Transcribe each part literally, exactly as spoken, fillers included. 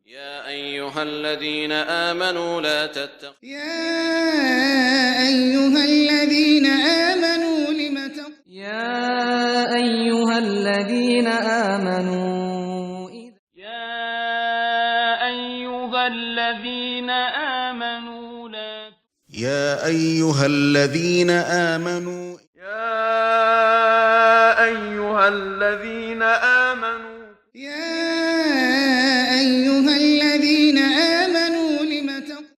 يا أيها الذين آمنوا لا تتخ- يا أيها الذين آمنوا لم تق- يا أيها الذين آمنوا إذ- يا أيها الذين آمنوا لا يا أيها الذين آمنوا يا أيها الذين آمنوا يا أيها الذين آمنوا لم تق-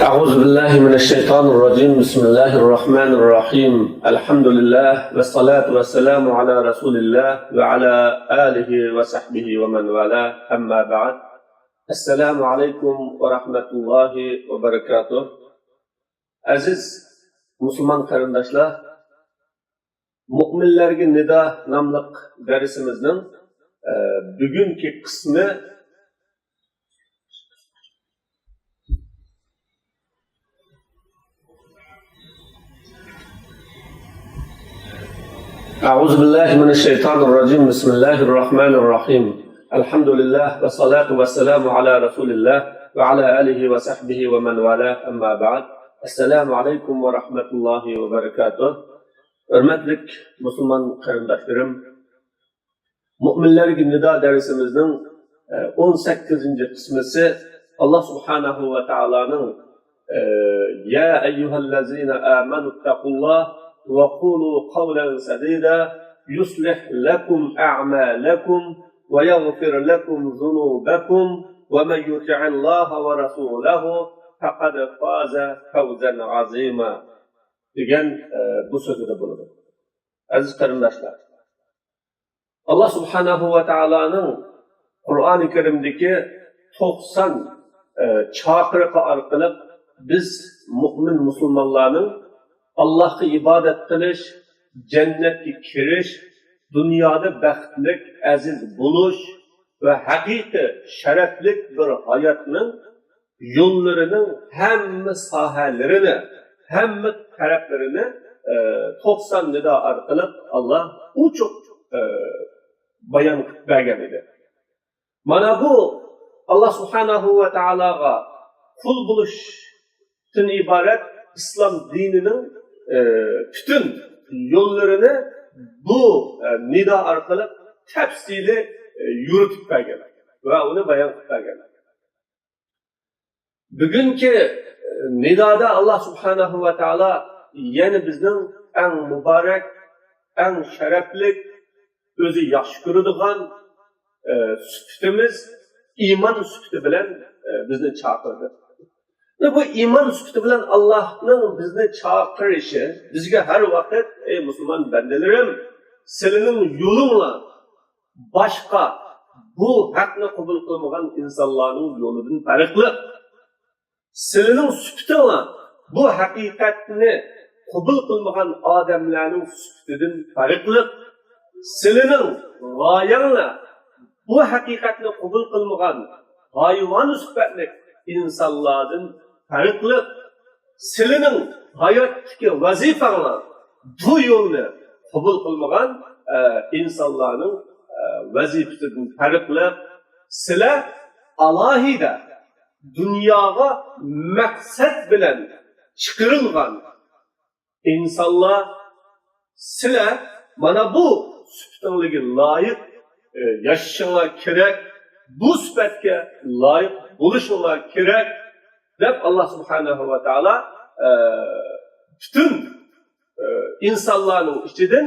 أعوذ بالله من الشيطان الرجيم. بسم الله الرحمن الرحيم. الحمد لله والصلاة والسلام على رسول الله وعلى آله وصحبه ومن والاه. أما بعد. السلام عليكم ورحمة الله وبركاته. ئەزىز مۇسۇلمان قېرىنداشلار، مۇئمىنلەرگە نىدا ناملىق دەرسىمىزنىڭ، ئە، بۈگۈنكى قىسمى. أعوذ بالله من الشيطان الرجيم. بسم الله الرحمن الرحيم. الحمد لله والصلاة والسلام على رسول الله وعلى آله وصحبه ومن والاه. أما بعد. السلام عليكم ورحمة الله وبركاته. ھۆرمەتلىك مۇسۇلمان قېرىنداشلىرىم، مۇئمىنلەرگە نىدا دەرسىمىزنىڭ، ئە، ئون سەككىزىنچى قىسمىسى. ئاللا سۇبھانەھۇ ۋە تائالانىڭ، ئە، يا ئەييۇھەللەزىنە ئامەنۇ تەقۇللاھ ۋە قۇلۇ قەۋلەن سەدىدە يۇسلىھ لەكۇم ئەمەلەكۇم ۋە يەغفىر لەكۇم زۇنۇبەكۇم ۋە مەن يۇتىئىللاھە ۋە رەسۇلەھۇ فەقەد فازە فەۋزەن ئەزىما دېگەن، ئە، بۇ سۆزىدە بولىدۇ. ئەزىز قېرىنداشلار، ئاللا سۇبھانەھۇ ۋە تائالانىڭ قۇرئانى كەرىمدىكى توقسان، ئە، چاقىرىقى ئارقىلىق بىز مۇئمىن مۇسۇلمانلارنىڭ ئاللاھقا ئىبادەت قىلىش، جەننەتكە كىرىش، دۇنيادا بەختلىك، ئەزىز بولۇش ۋە ھەقىقىي شەرەپلىك بىر ھاياتنىڭ يوللىرىنىڭ ھەممە ساھەلىرىنى، ھەممە تەرەپلىرىنى، ئە، توقسان نىدا ئارقىلىق ئاللا ئوچۇق، ئە، بايان قىلىپ بەرگەن ئىدى. مانا بۇ ئاللا سۇبھانەھۇ ۋە تائالاغا قۇل بولۇشتىن ئىبارەت ئىسلام دىنىنىڭ، ئە، پۈتۈن يوللىرىنى بۇ، ئە، نىدا ئارقىلىق تەپسىلىي، ئە، يورۇتۇپ بەرگەن ۋە ئۇنى بايان قىلىپ بەرگەن. بۈگۈنكى، ئە، نىدادا ئاللا سۇبھانەھۇ ۋە تائالا يەنە بىزنىڭ ئەڭ مۇبارەك، ئەڭ شەرەپلىك، ئۆزى ياخشى كۆرىدىغان، ئە، سۈپىتىمىز ئىمان سۈپىتى بىلەن، ئە، بىزنى چاقىردى. بۇ ئىمان سۈپىتى بىلەن ئاللانىڭ بىزنى چاقىرىشى بىزگە ھەر ۋاقىت، ئەي مۇسۇلمان بەندىلىرىم، سىلىنىڭ يولۇڭلار باشقا بۇ ھەقنى قوبۇل قىلمىغان ئىنسانلارنىڭ يولىدىن پەرقلىق. سىلىنىڭ سۈپىتىڭلار بۇ ھەقىقەتنى قوبۇل قىلمىغان ئادەملەرنىڭ سۈپىتىدىن پەرقلىق. سىلىنىڭ غايەڭلار بۇ ھەقىقەتنى قوبۇل قىلمىغان ھايۋان سۈپەتلىك ئىنسانلاردىن پەرقلىق. سىلىنىڭ ھاياتتىكى ۋەزىپەڭلار بۇ يولنى قوبۇل قىلمىغان، ئە، ئىنسانلارنىڭ، ئە، ۋەزىپىسىدىن پەرقلىق. سىلەر ئالاھىدە دۇنياغا مەقسەت بىلەن چىقىرىلغان ئىنسانلار، سىلەر مانا بۇ سۈپىتىڭلارگە لايىق، ئە، ياشىشىڭلار كېرەك، بۇ سۈپەتكە لايىق بولۇشۇڭلار كېرەك، دەپ ئاللا سۇبھانەھۇ ۋە تائالا، ئە، پۈتۈن، ئە، ئىنسانلارنىڭ ئىچىدىن،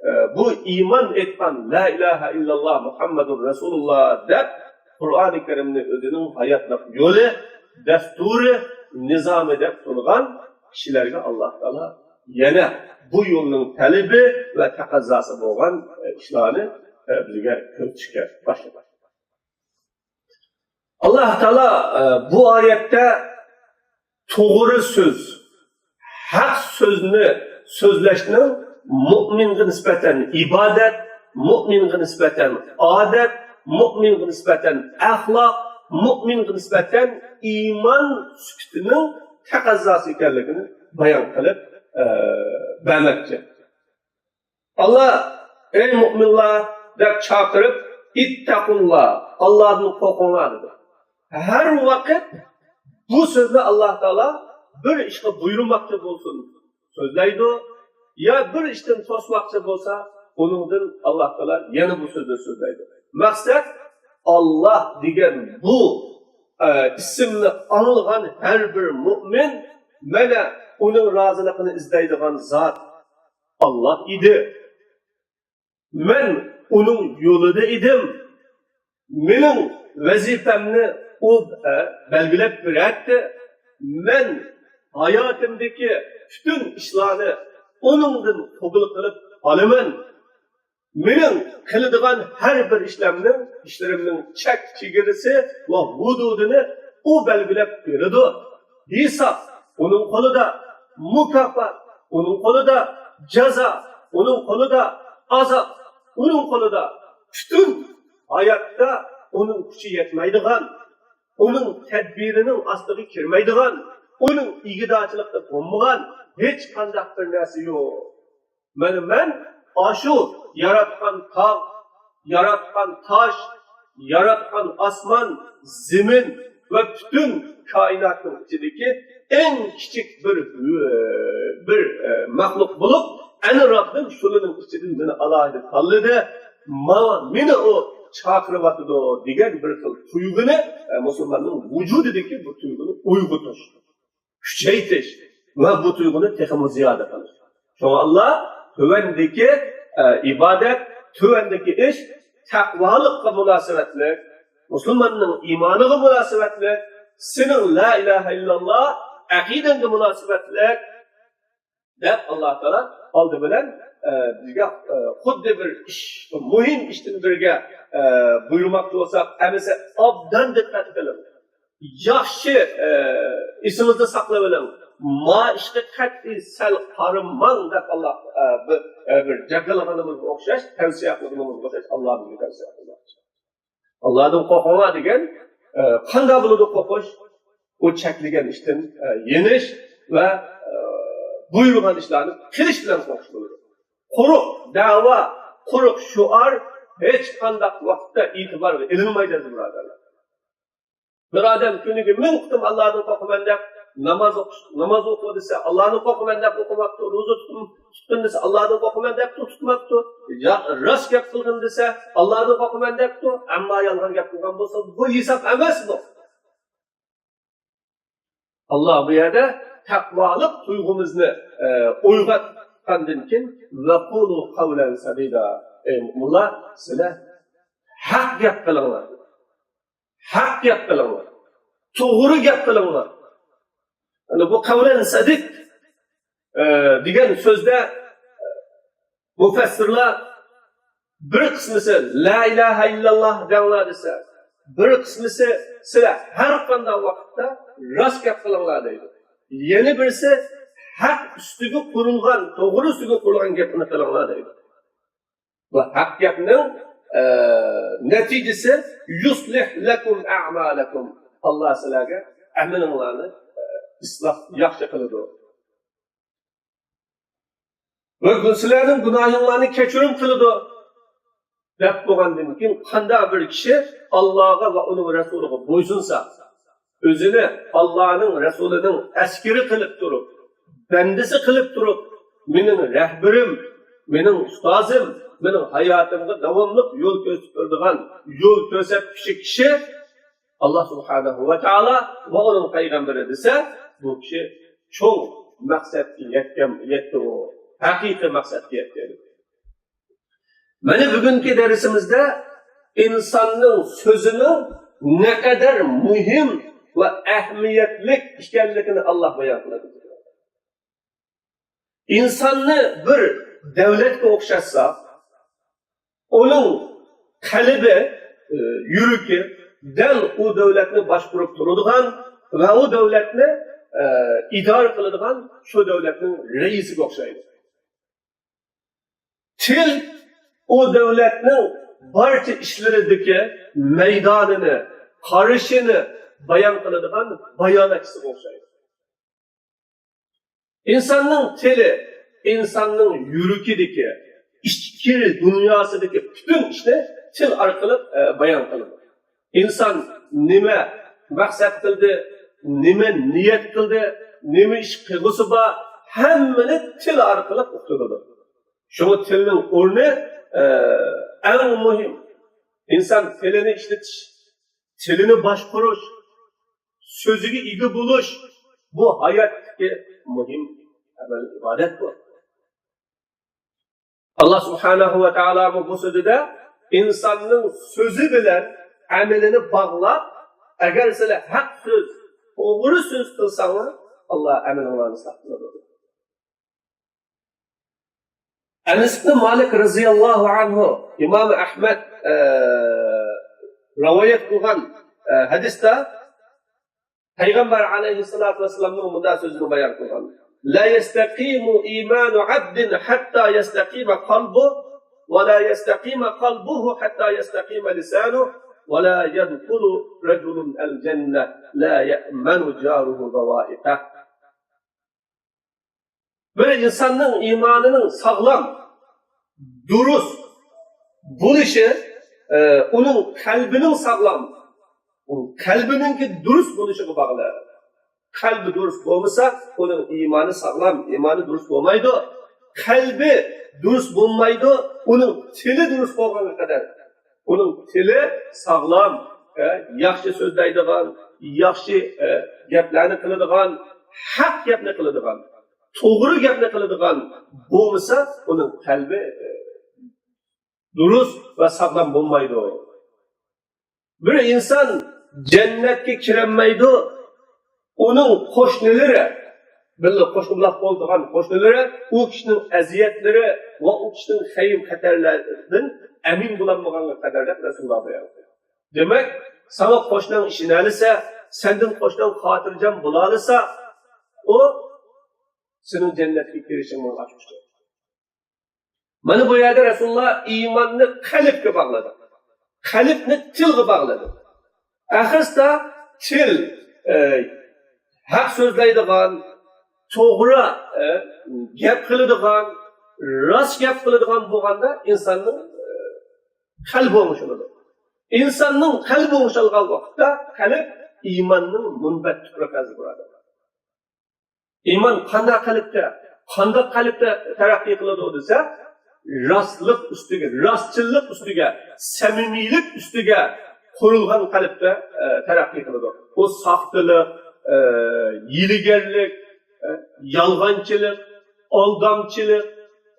ئە، بۇ ئىمان ئېيتقان، لا ئىلاھە ئىللاللا مۇھەممەدۇر رەسۇلۇللا دەپ قۇرئانى كەرىمنى ئۆزىنىڭ ھاياتلىق يولى، دەستۇرى، نىزامى دەپ تونۇغان كىشىلەرگە ئاللا تائالا يەنە بۇ يولنىڭ تەلىپى ۋە تەقەززاسى بولغان، ئە، ئىشلارنى، ئە، بىزگە كۆرسىتىشكە باشلىدى. ئاللا تائالا، ئە، بۇ ئايەتتە توغرا سۆز، ھەق سۆزنى سۆزلەشنىڭ مۇئمىنغا نىسبەتەن ئىبادەت، مۇئمىنغا نىسبەتەن ئادەت، مۇئمىنغا نىسبەتەن ئەخلاق، مۇئمىنغا نىسبەتەن ئىمان سۈپىتىنىڭ تەقەززاسى ئىكەنلىكىنى بايان قىلىپ، ئە، بەرمەكچى. ئاللا ئەي مۇئمىنلار دەپ چاقىرىپ، ئىتتەقۇللا، ئاللادىن قورقۇڭلار دېدى. ھەر ۋاقىت بۇ سۆزنى ئاللا تائالا بىر ئىشقا بۇيرۇماقچى بولسۇن سۆزلەيدۇ، يا بىر ئىشتىن توسماقچى بولسا، ئۇنىڭدىن ئاللا تائالا يەنە بۇ سۆزنى سۆزلەيدۇ. مەقسەت، ئاللا دېگەن بۇ ئە، ئىسىمنى ئاڭلىغان ھەر بىر مۇئمىن، مانا ئۇنىڭ رازىلىقىنى ئىزدەيدىغان زات ئاللا ئىدى. مەن ئۇنىڭ يولىدا ئىدىم. مېنىڭ ۋەزىپەمنى ئۇ، ئە، بەلگىلەپ بېرەتتى. مەن ھاياتىمدىكى پۈتۈن ئىشلارنى ئۇنىڭدىن قوبۇل قىلىپ ئالىمەن. مېنىڭ قىلىدىغان ھەر بىر ئىشلەمنىڭ، ئىشلىرىمنىڭ چەك چېگرىسى ۋە ھۇدۇدىنى ئۇ بەلگىلەپ بېرىدۇ. ھېساب ئۇنىڭ قولىدا، مۇكاپات ئۇنىڭ قولىدا، جازا ئۇنىڭ قولىدا، ئازاب ئۇنىڭ قولىدا. پۈتۈن ھاياتتا ئۇنىڭ كۈچى يەتمەيدىغان، ئۇنىڭ تەدبىرىنىڭ ئاستىغا كىرمەيدىغان، ئۇنىڭ ئىگىدارچىلىقىدا بولمىغان ھېچقانداق بىر نەرسە يوق. مانا مەن ئاشۇ ياراتقان تاغ، ياراتقان تاش، ياراتقان ئاسمان، زېمىن ۋە پۈتۈن كائىناتنىڭ ئىچىدىكى ئەڭ كىچىك بىر، بىر، ئە، مەخلۇق بولۇپ، ئەنە رەببىم شۇلىنىڭ ئىچىدىن مېنى ئالاھىدە تاللىدى، ماڭا، مېنى ئۇ چاقىرىۋاتىدۇ دېگەن بىر خىل تۇيغۇنى، ئە، مۇسۇلماننىڭ ۋۇجۇدىدىكى بۇ تۇيغۇنى ئويغىتىش. كۈچەيتىش ۋە بۇ تۇيغۇنى تېخىمۇ زىيادە قىلىش. شۇڭا ئاللا تۆۋەندىكى، ئە، ئىبادەت، تۆۋەندىكى ئىش تەقۋالىققا مۇناسىۋەتلىك، مۇسۇلماننىڭ ئىمانىغا مۇناسىۋەتلىك، سېنىڭ لا ئىلاھە ئىللاللا ئەقىدەڭگە مۇناسىۋەتلىك، دەپ ئاللا تائالا ئالدى بىلەن، ئە، بىزگە، ئە، خۇددى بىر ئىش، مۇھىم ئىشتىن بىرگە، ئە، بۇيرۇماقچى بولساق، ئەمىسە ئوبدان دىققەت قىلىڭ. ياخشى، ئە، ئېسىڭىزدە ساقلىۋېلىڭ. ما ئىشقا قەتئىي سەل قارىماڭ دەپ ئاللا، ئە، بىر، ئە، بىر جاكىلىغىنىمىزغا ئوخشاش، تەۋسىيە قىلغىنىمىزغا ئوخشاش، ئاللا بىزگە تەۋسىيە قىلماقچى. ئاللادىن قورقۇڭلار دېگەن، ئە، قانداق بولىدۇ قورقۇش؟ ئۇ چەكلىگەن ئىشتىن، ئە، يېنىش ۋە، ئە، بۇيرۇغان ئىشلارنى قىلىش بىلەن قورقۇش بولىدۇ. قۇرۇق دەۋا، قۇرۇق شوئار ھېچقانداق ۋاقىتتا ئېتىبارغا ئېلىنمايدۇ، ئەزىز بۇرادەرلەر. بىر ئادەم كۈنىگە مىڭ قېتىم ئاللادىن قورقىمەن دەپ ناماز ئوقۇش، ناماز ئوقۇ دېسە، ئاللادىن قورقىمەن دەپ ئوقۇماپتۇ، روزا تۇتقىن، تۇتقىن دېسە، ئاللادىن قورقىمەن دەپتۇ، تۇتماپتۇ. يا، راست گەپ قىلغىن دېسە، ئاللادىن قورقىمەن دەپتۇ، ئەمما يالغان گەپ قىلغان بولسا، بۇ ھېساب ئەمەس بۇ. ئاللا بۇ يەردە تەقۋالىق تۇيغۇمىزنى، ئە، ئويغاتقاندىن كېيىن، «ۋەقۇلۇ قەۋلەن سەدىدا.» ئەي مۇئمىنلار، سىلەر ھەق گەپ قىلىڭلار. ھەق گەپ قىلىڭلار. توغرا گەپ قىلىڭلار. يەنى بۇ قەۋلەن سەدىد، ئە، دېگەن سۆزدە، ئە، مۇفەسسىرلار بىر قىسمىسى لا ئىلاھە ئىللاللا دەڭلار دېسە، بىر قىسمىسى سىلەر ھەر قانداق ۋاقىتتا راست گەپ قىلىڭلار دەيدۇ. يەنە بىرسى ھەق ئۈستىگە قۇرۇلغان، توغرا ئۈستىگە قۇرۇلغان گەپنى قىلىڭلار دەيدۇ. بۇ ھەق گەپنىڭ، ئە، نەتىجىسى، يۇسلىھ لەكۇم ئەمالەكۇم. ئاللا سىلەرگە ئەمىلىڭلارنى، ئە، ئىسلاھ، ياخشى قىلىدۇ. ۋە سىلەرنىڭ گۇناھىڭلارنى كەچۈرۈم قىلىدۇ. دەپ بولغاندىن كېيىن، قانداق بىر كىشى ئاللاغا ۋە ئۇنىڭ رەسۇلىغا بويسۇنسا، ئۆزىنى ئاللانىڭ رەسۇلىنىڭ ئەسكىرى قىلىپ تۇرۇپ، بەندىسى قىلىپ تۇرۇپ، مېنىڭ رەھبىرىم، مېنىڭ ئۇستازىم، مېنىڭ ھاياتىمغا داۋاملىق يول كۆرسىتىپ تۇرىدىغان يول كۆرسەتكۈچى كىشى ئاللا سۇبھانەھۇ ۋە تائالا ۋە ئۇنىڭ پەيغەمبىرى دېسە، بۇ كىشى چوڭ مەقسەتكە يەتكەن، يەتتى ئۇ. ھەقىقىي مەقسەتكە يەتكەن. مانا بۈگۈنكى دەرسىمىزدە ئىنساننىڭ سۆزىنىڭ نەقەدەر مۇھىم ۋە ئەھمىيەتلىك ئىكەنلىكىنى ئاللا بايان قىلىدۇ. ئىنساننى بىر دەۋلەتكە ئوخشاتساق، ئۇنىڭ قەلبى، ئى، يۈرىكى دەل ئۇ دۆلەتنى باشقۇرۇپ تۇرىدىغان ۋە ئۇ دۆلەتنى، ئى، ئىدارە قىلىدىغان شۇ دۆلەتنىڭ رەئىسىگە ئوخشايدۇ. تىل ئۇ دۆلەتنىڭ بارچە ئىشلىرىدىكى مەيدانىنى، قارىشىنى بايان قىلىدىغان باياناتچىسىغا ئوخشايدۇ. ئىنساننىڭ تىلى ئىنساننىڭ يۈرىكىدىكى ئىچكى پىكىر دۇنياسىدىكى پۈتۈن ئىشنى تىل ئارقىلىق، ئە، بايان قىلىدۇ. ئىنسان نېمە مەقسەت قىلدى، نېمە نىيەت قىلدى، نېمە ئىش قىلغۇسى بار، ھەممىنى تىل ئارقىلىق ئۇقتۇرىدۇ. شۇڭا تىلنىڭ ئورنى، ئە، ئەڭ مۇھىم. ئىنسان تىلىنى ئىشلىتىش، تىلىنى باشقۇرۇش، سۆزىگە ئىگە بولۇش، بۇ ھاياتتىكى مۇھىم ئەمەل ئىبادەت بۇ. ئاللا سۇبھانەھۇ ۋە تائالا بۇ سۆزىدە ئىنساننىڭ سۆزى بىلەن ئەمىلىنى باغلاپ، ئەگەر سىلەر ھەق سۆز، توغرا سۆز قىلساڭلار، ئاللا ئەمىلىڭلارنى ساقلىدۇ. ئەنەس ئىبنى مالىك رەزىياللاھۇ ئەنھۇ، ئىمام ئەھمەد، ئە، رىۋايەت قىلغان، ئە، ھەدىستە پەيغەمبەر ئەلەيھىسسالاتۇ ۋەسسالامنىڭ مۇنداق سۆزىنى بايان قىلغان: لا يستقيم إيمان عبد حتى يستقيم قلبه، ولا يستقيم قلبه حتى يستقيم لسانه، ولا يدخل رجل الجنة لا يأمن جاره بوائقه. بىر ئىنساننىڭ ئىمانىنىڭ ساغلام، دۇرۇس بولۇشى، ئە، ئۇنىڭ قەلبىنىڭ ساغلام، قەلبىنىڭكى دۇرۇس بولۇشىغا باغلىق. قەلبى دۇرۇس بولمىسا، ئۇنىڭ ئىمانى ساغلام، ئىمانى دۇرۇس بولمايدۇ. قەلبى دۇرۇس بولمايدۇ، ئۇنىڭ تىلى دۇرۇس بولغانغا قەدەر. ئۇنىڭ تىلى ساغلام، ئە، ياخشى سۆزلەيدىغان، ياخشى، ئە، گەپلەرنى قىلىدىغان، ھەق گەپنى قىلىدىغان، توغرا گەپنى قىلىدىغان بولمىسا، ئۇنىڭ قەلبى، ئە، دۇرۇس ۋە ساغلام بولمايدۇ. بىر ئىنسان جەننەتكە كىرەلمەيدۇ، ئۇنىڭ قوشنىلىرى، بىللە قوشنا بولاپ بولىدىغان قوشنىلىرى ئۇ كىشىنىڭ ئەزىيەتلىرى ۋە ئۇ كىشىنىڭ خەير-خەتەرلەردىن ئەمىن بولالمىغانغا قەدەر، دەپ رەسۇلۇللا بايان قىلدى. دېمەك، ساڭا قوشناڭ ئىشىنەلىسە، سەندىن قوشناڭ خاتىرجەم بولالىسا، ئۇ سېنىڭ جەننەتكە كىرىشىڭنىڭ ئاچقۇچى. مانا بۇ يەردە رەسۇلۇللا ئىماننى قەلبكە باغلىدى. قەلبنى تىلغا باغلىدى. ئاخىرسىدا تىل، ئە، ھەق سۆزلەيدىغان، توغرا، ئە، گەپ قىلىدىغان، راست گەپ قىلىدىغان بولغاندا ئىنساننىڭ، ئە، قەلبى ئوڭشىلىدۇ. ئىنساننىڭ قەلبى ئوڭشالغان ۋاقىتتا قەلب ئىماننىڭ مۇنبەت تۇپرىقى، ئەزىز بۇرادەرلەر. ئىمان قانداق قەلبتە، قانداق قەلبتە تەرەققىي قىلىدۇ دېسە، راستلىق ئۈستىگە، راستچىللىق ئۈستىگە، سەمىمىيلىك ئۈستىگە قۇرۇلغان قەلبتە، ئە، تەرەققىي قىلىدۇ. ئۇ ساختىلىق، ئە، ھىيلىگەرلىك، ئە، يالغانچىلىق، ئالدامچىلىق،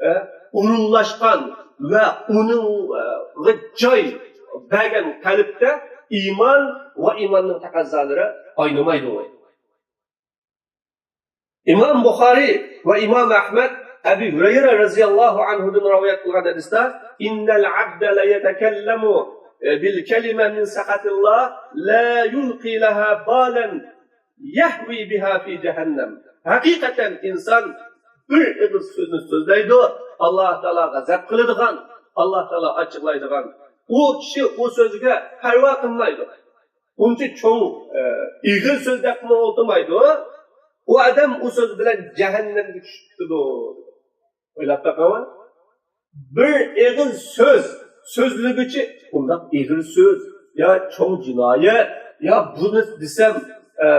ئە، ئورۇنلاشقان ۋە ئۇنىڭغا جاي بەرگەن قەلبتە ئىمان ۋە ئىماننىڭ تەقەززالىرى ئاينىمايدۇ. ئىمام بۇخارىي ۋە ئىمام ئەھمەد ئەبى ھۇرەيرە رەزىياللاھۇ ئەنھۇدىن رىۋايەت قىلغان ھەدىستە، إن العبد ليتكلم بالكلمة من سخط الله لا يلقي لها بالا يهوي بها في جهنم. ھەقىقەتەن ئىنسان بىر ئېغىز سۆزنى سۆزلەيدۇ، ئاللا تائالا غەزەپ قىلىدىغان، ئاللا تائالا ئاچچىقلايدىغان. ئۇ كىشى ئۇ سۆزگە پەرۋا قىلمايدۇ. ئۇنچە چوڭ، ئە، ئېغىر سۆز دەپمۇ ئولتۇرمايدۇ. ئۇ ئادەم ئۇ سۆز بىلەن جەھەننەمگە چۈشۈپ كېتىدۇ. ئويلاپ بېقىڭلار. بىر ئېغىز سۆز سۆزلىگۈچى، ئۇنداق ئېغىر سۆز، يا چوڭ جىنايەت، يا بۇنى دېسەم، ئە،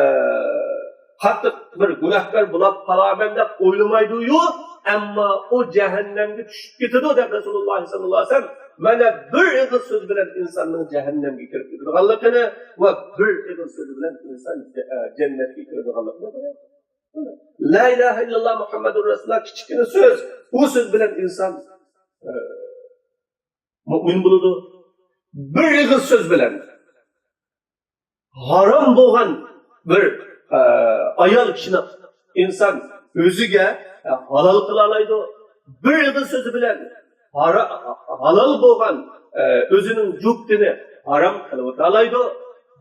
قاتتىق بىر گۇناھكار بولاپ قالارمەن دەپ ئويلىمايدۇ-يۇ، ئەمما ئۇ جەھەننەمگە چۈشۈپ كېتىدۇ دەپ رەسۇلۇللا ساللاللاھۇ ئەلەيھى ۋەسەللەم مانا بىر ئېغىز سۆز بىلەن ئىنساننىڭ جەھەننەمگە كىرىپ كېتىدىغانلىقىنى ۋە بىر ئېغىز سۆز بىلەن ئىنسان جە-، ئە، جەننەتكە كىرىدىغانلىقىنى بايان قىلدى. لا ئىلاھە ئىللاللا مۇھەممەدۇر رەسۇلۇللا كىچىككىنە سۆز. ئۇ سۆز بىلەن ئىنسان، ئە، مۇئمىن بولىدۇ. بىر ئېغىز سۆز بىلەن ھارام بولغان بىر، ئە، ئايال كىشىنى ئىنسان ئۆزىگە، ئە، ھالال قىلالايدۇ. بىر ئېغىز سۆزى بىلەن ھارا-، ھالال بولغان، ئە، ئۆزىنىڭ جۈپتىنى ھارام قىلىۋېتەلايدۇ.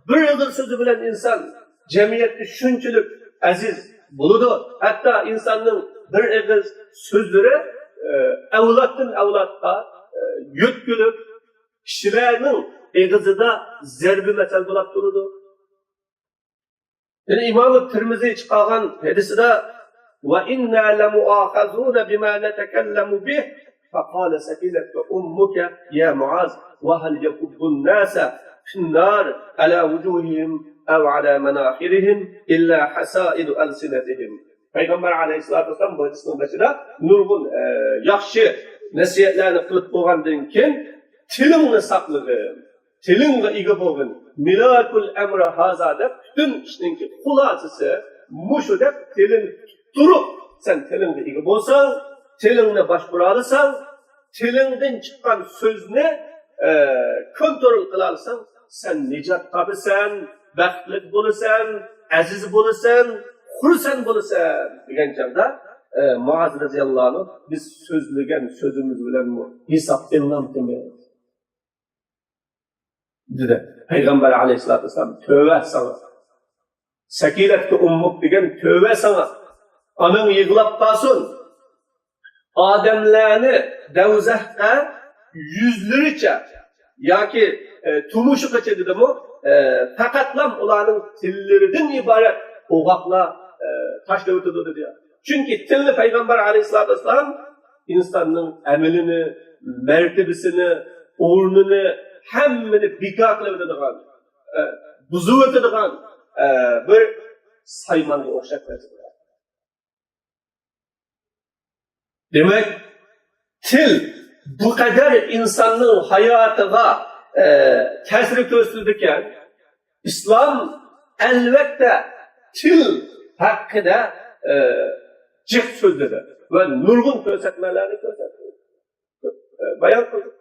بىر ئېغىز سۆزى بىلەن ئىنسان جەمئىيەتتە شۇنچىلىك ئەزىز بولىدۇ. ھەتتا ئىنساننىڭ بىر ئېغىز سۆزلىرى، ئە، ئەۋلادتىن ئەۋلادقا، ئە، يۆتكىلىپ، كىشىلەرنىڭ ئېغىزىدا زەربى مەسەل بولاپ تۇرىدۇ. يەنە ئىمام تىرمىزى چىقارغان ھەدىسىدە، وإنا لمؤاخذون بما نتكلم به فقال ثكلتك أمك يا معاذ، وهل يكب الناس في النار على وجوههم أو على مناخرهم إلا حصائد ألسنتهم. پەيغەمبەر ئەلەيھىسسالاتۇ ۋەسسالام بۇ ھەدىسنىڭ بېشىدا نۇرغۇن، ئە، ياخشى نەسىھەتلەرنى قىلىپ بولغاندىن كېيىن، تىلىڭنى ساقلىغىن، تىلىڭغا ئىگە بولغىن، مىلاكۇل ئەمرى ھازا دەپ، پۈتۈن ئىشنىڭكى خۇلاسىسى مۇشۇ دەپ، تىلىنى تۇتۇپ تۇرۇپ، سەن تىلىڭغا ئىگە بولساڭ، تىلىڭنى باشقۇرالىساڭ، تىلىڭدىن چىققان سۆزنى، ئە، كونترول قىلالىساڭ، سەن نىجات تاپىسەن، بەختلىك بولىسەن، ئەزىز بولىسەن، خۇرسەن بولىسەن دېگەن چاغدا، ئە، مۇئاز رەزىياللاھۇ ئەنھۇ، بىز سۆزلىگەن سۆزىمىز بىلەنمۇ ھېساب ئېلىنامتىمىز؟ دېدى. پەيغەمبەر ئەلەيھىسسالاتۇ ۋەسسالام، تۆۋە ساڭا. سەكىلەتكە ئۇممۇك دېگەن تۆۋە ساڭا. ئاناڭ يىغلاپ قالسۇن. ئادەملەرنى دەۋزەخقە يۈزلىرىچە ياكى، ئە، تۇمشۇقىچە دېدىمۇ، ئە، پەقەتلا ئۇلارنىڭ تىللىرىدىن ئىبارەت ئوغاقلار، ئە، تاشلىۋېتىدۇ دېدى. چۈنكى تىلنى پەيغەمبەر ئەلەيھىسسالاتۇ ۋەسسالام ئىنساننىڭ ئەمىلىنى، مەرتىۋىسىنى، ئورنىنى، ھەممىنى بىكار قىلىۋېتىدىغان، ئە، بۇزۇۋېتىدىغان، ئە، بىر سايمانغا ئوخشاپ كەتتى. دېمەك، تىل بۇ قەدەر ئىنساننىڭ ھاياتىغا، ئە، تەسىر كۆرسىتىدىكەن، ئىسلام، ئەلۋەتتە، تىل ھەققىدە، ئە، جىق سۆزلىدى ۋە نۇرغۇن كۆرسەتمىلەرنى كۆرسەتتى، ئە، بايان قىلدى.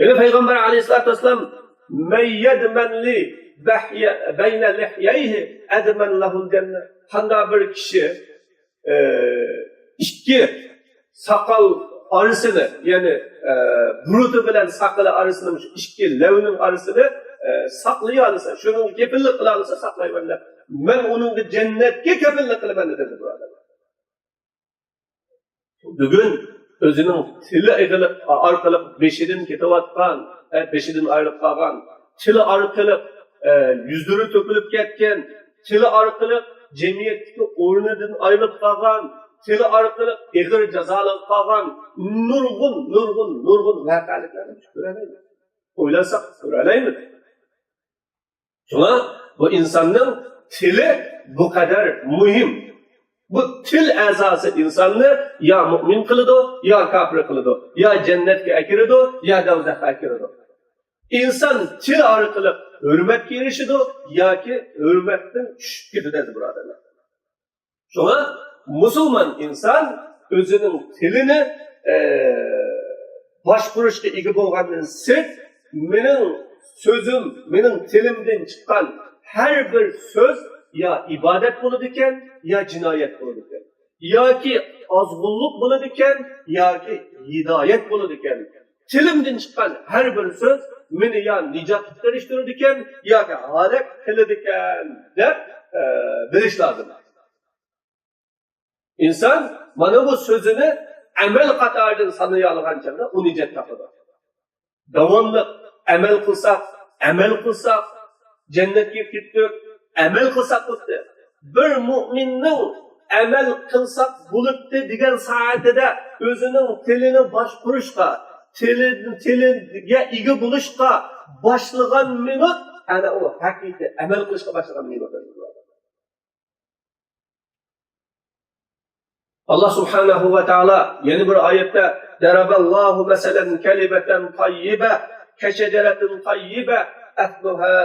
يەنە پەيغەمبەر ئەلەيھىسسالاتۇ ۋەسسالام، مەن يەدمەن لى بەھيە-، بەينە لىھيەيھى ئەدمەن لەھۇل جەننە. قانداق بىر كىشى، ئە، ئىككى ساقال ئارىسىنى، يەنى، ئە، بۇرۇتى بىلەن ساقىلى ئارىسىنى، مۇشۇ ئىككى لەۋنىڭ ئارىسىنى، ئە، ساقلىيالىسا، شۇنىڭغا كېپىللىك قىلالىسا، ساقلايمەن دەپ، مەن ئۇنىڭغا جەننەتكە كېپىللىك قىلىمەن دېدى، بۇرادەرلەر. بۈگۈن ئۆزىنىڭ تىلى ئېغىلىق-، ئارقىلىق بېشىدىن كېتىۋاتقان، ئە، بېشىدىن ئايرىلىپ قالغان، تىلى ئارقىلىق، ئە، يۈزلىرى تۆكۈلۈپ كەتكەن، تىلى ئارقىلىق جەمئىيەتتىكى ئورنىدىن ئايرىلىپ قالغان، تىلى ئارقىلىق ئېغىر جازالىنىپ قالغان نۇرغۇن، نۇرغۇن، نۇرغۇن ۋەقەلىكلەرنى بىز كۆرەلەيمىز. ئويلىساق كۆرەلەيمىز. شۇڭا بۇ ئىنساننىڭ تىلى بۇ قەدەر مۇھىم. بۇ تىل ئەزاسى ئىنساننى يا مۇئمىن قىلىدۇ، يا كاپىر قىلىدۇ، يا جەننەتكە ئەكىرىدۇ، يا دوزاخقا ئەكىرىدۇ. ئىنسان تىل ئارقىلىق ھۆرمەتكە ئېرىشىدۇ ياكى ھۆرمەتتىن چۈشۈپ كېتىدۇ، ئەزىز بۇرادەرلەر. شۇڭا مۇسۇلمان ئىنسان ئۆزىنىڭ تىلىنى، ئە، باشقۇرۇشقا ئىگە بولغاندىن سىرت، مېنىڭ سۆزۈم، مېنىڭ تىلىمدىن چىققان ھەر بىر سۆز يا ئىبادەت بولىدىكەن، يا جىنايەت بولىدىكەن، ياكى ئازغۇنلۇق بولىدىكەن، ياكى ھىدايەت بولىدىكەن. تىلىمدىن چىققان ھەر بىر سۆز مېنى يا نىجاتقا ئېرىشتۈرىدىكەن، ياكى ھالاك قىلىدىكەن دەپ، ئە، بىلىش لازىم. ئىنسان مانا بۇ سۆزىنى ئەمەل قاتارىدىن سانىيالىغان چاغدا ئۇ نىجات تاپىدۇ. داۋاملىق ئەمەل قىلساق، ئەمەل قىلساق، جەننەتكە كىرىپ كەتتۇق، ئەمەل قىلساق بولدى. بىر مۇئمىننىڭ ئەمەل قىلساق بولۇپتۇ دېگەن سائەتىدە ئۆزىنىڭ تىلىنى باشقۇرۇشقا، تىلى، تىلىگە ئىگە بولۇشقا باشلىغان مىنۇت، ئەنە ئۇ ھەقىقىي ئەمەل قىلىشقا باشلىغان مىنۇت. ئاللا سۇبھانەھۇ ۋە تائالا يەنە بىر ئايەتتە، ضرب الله مثلا كلمة طيبة كشجرة طيبة أصلها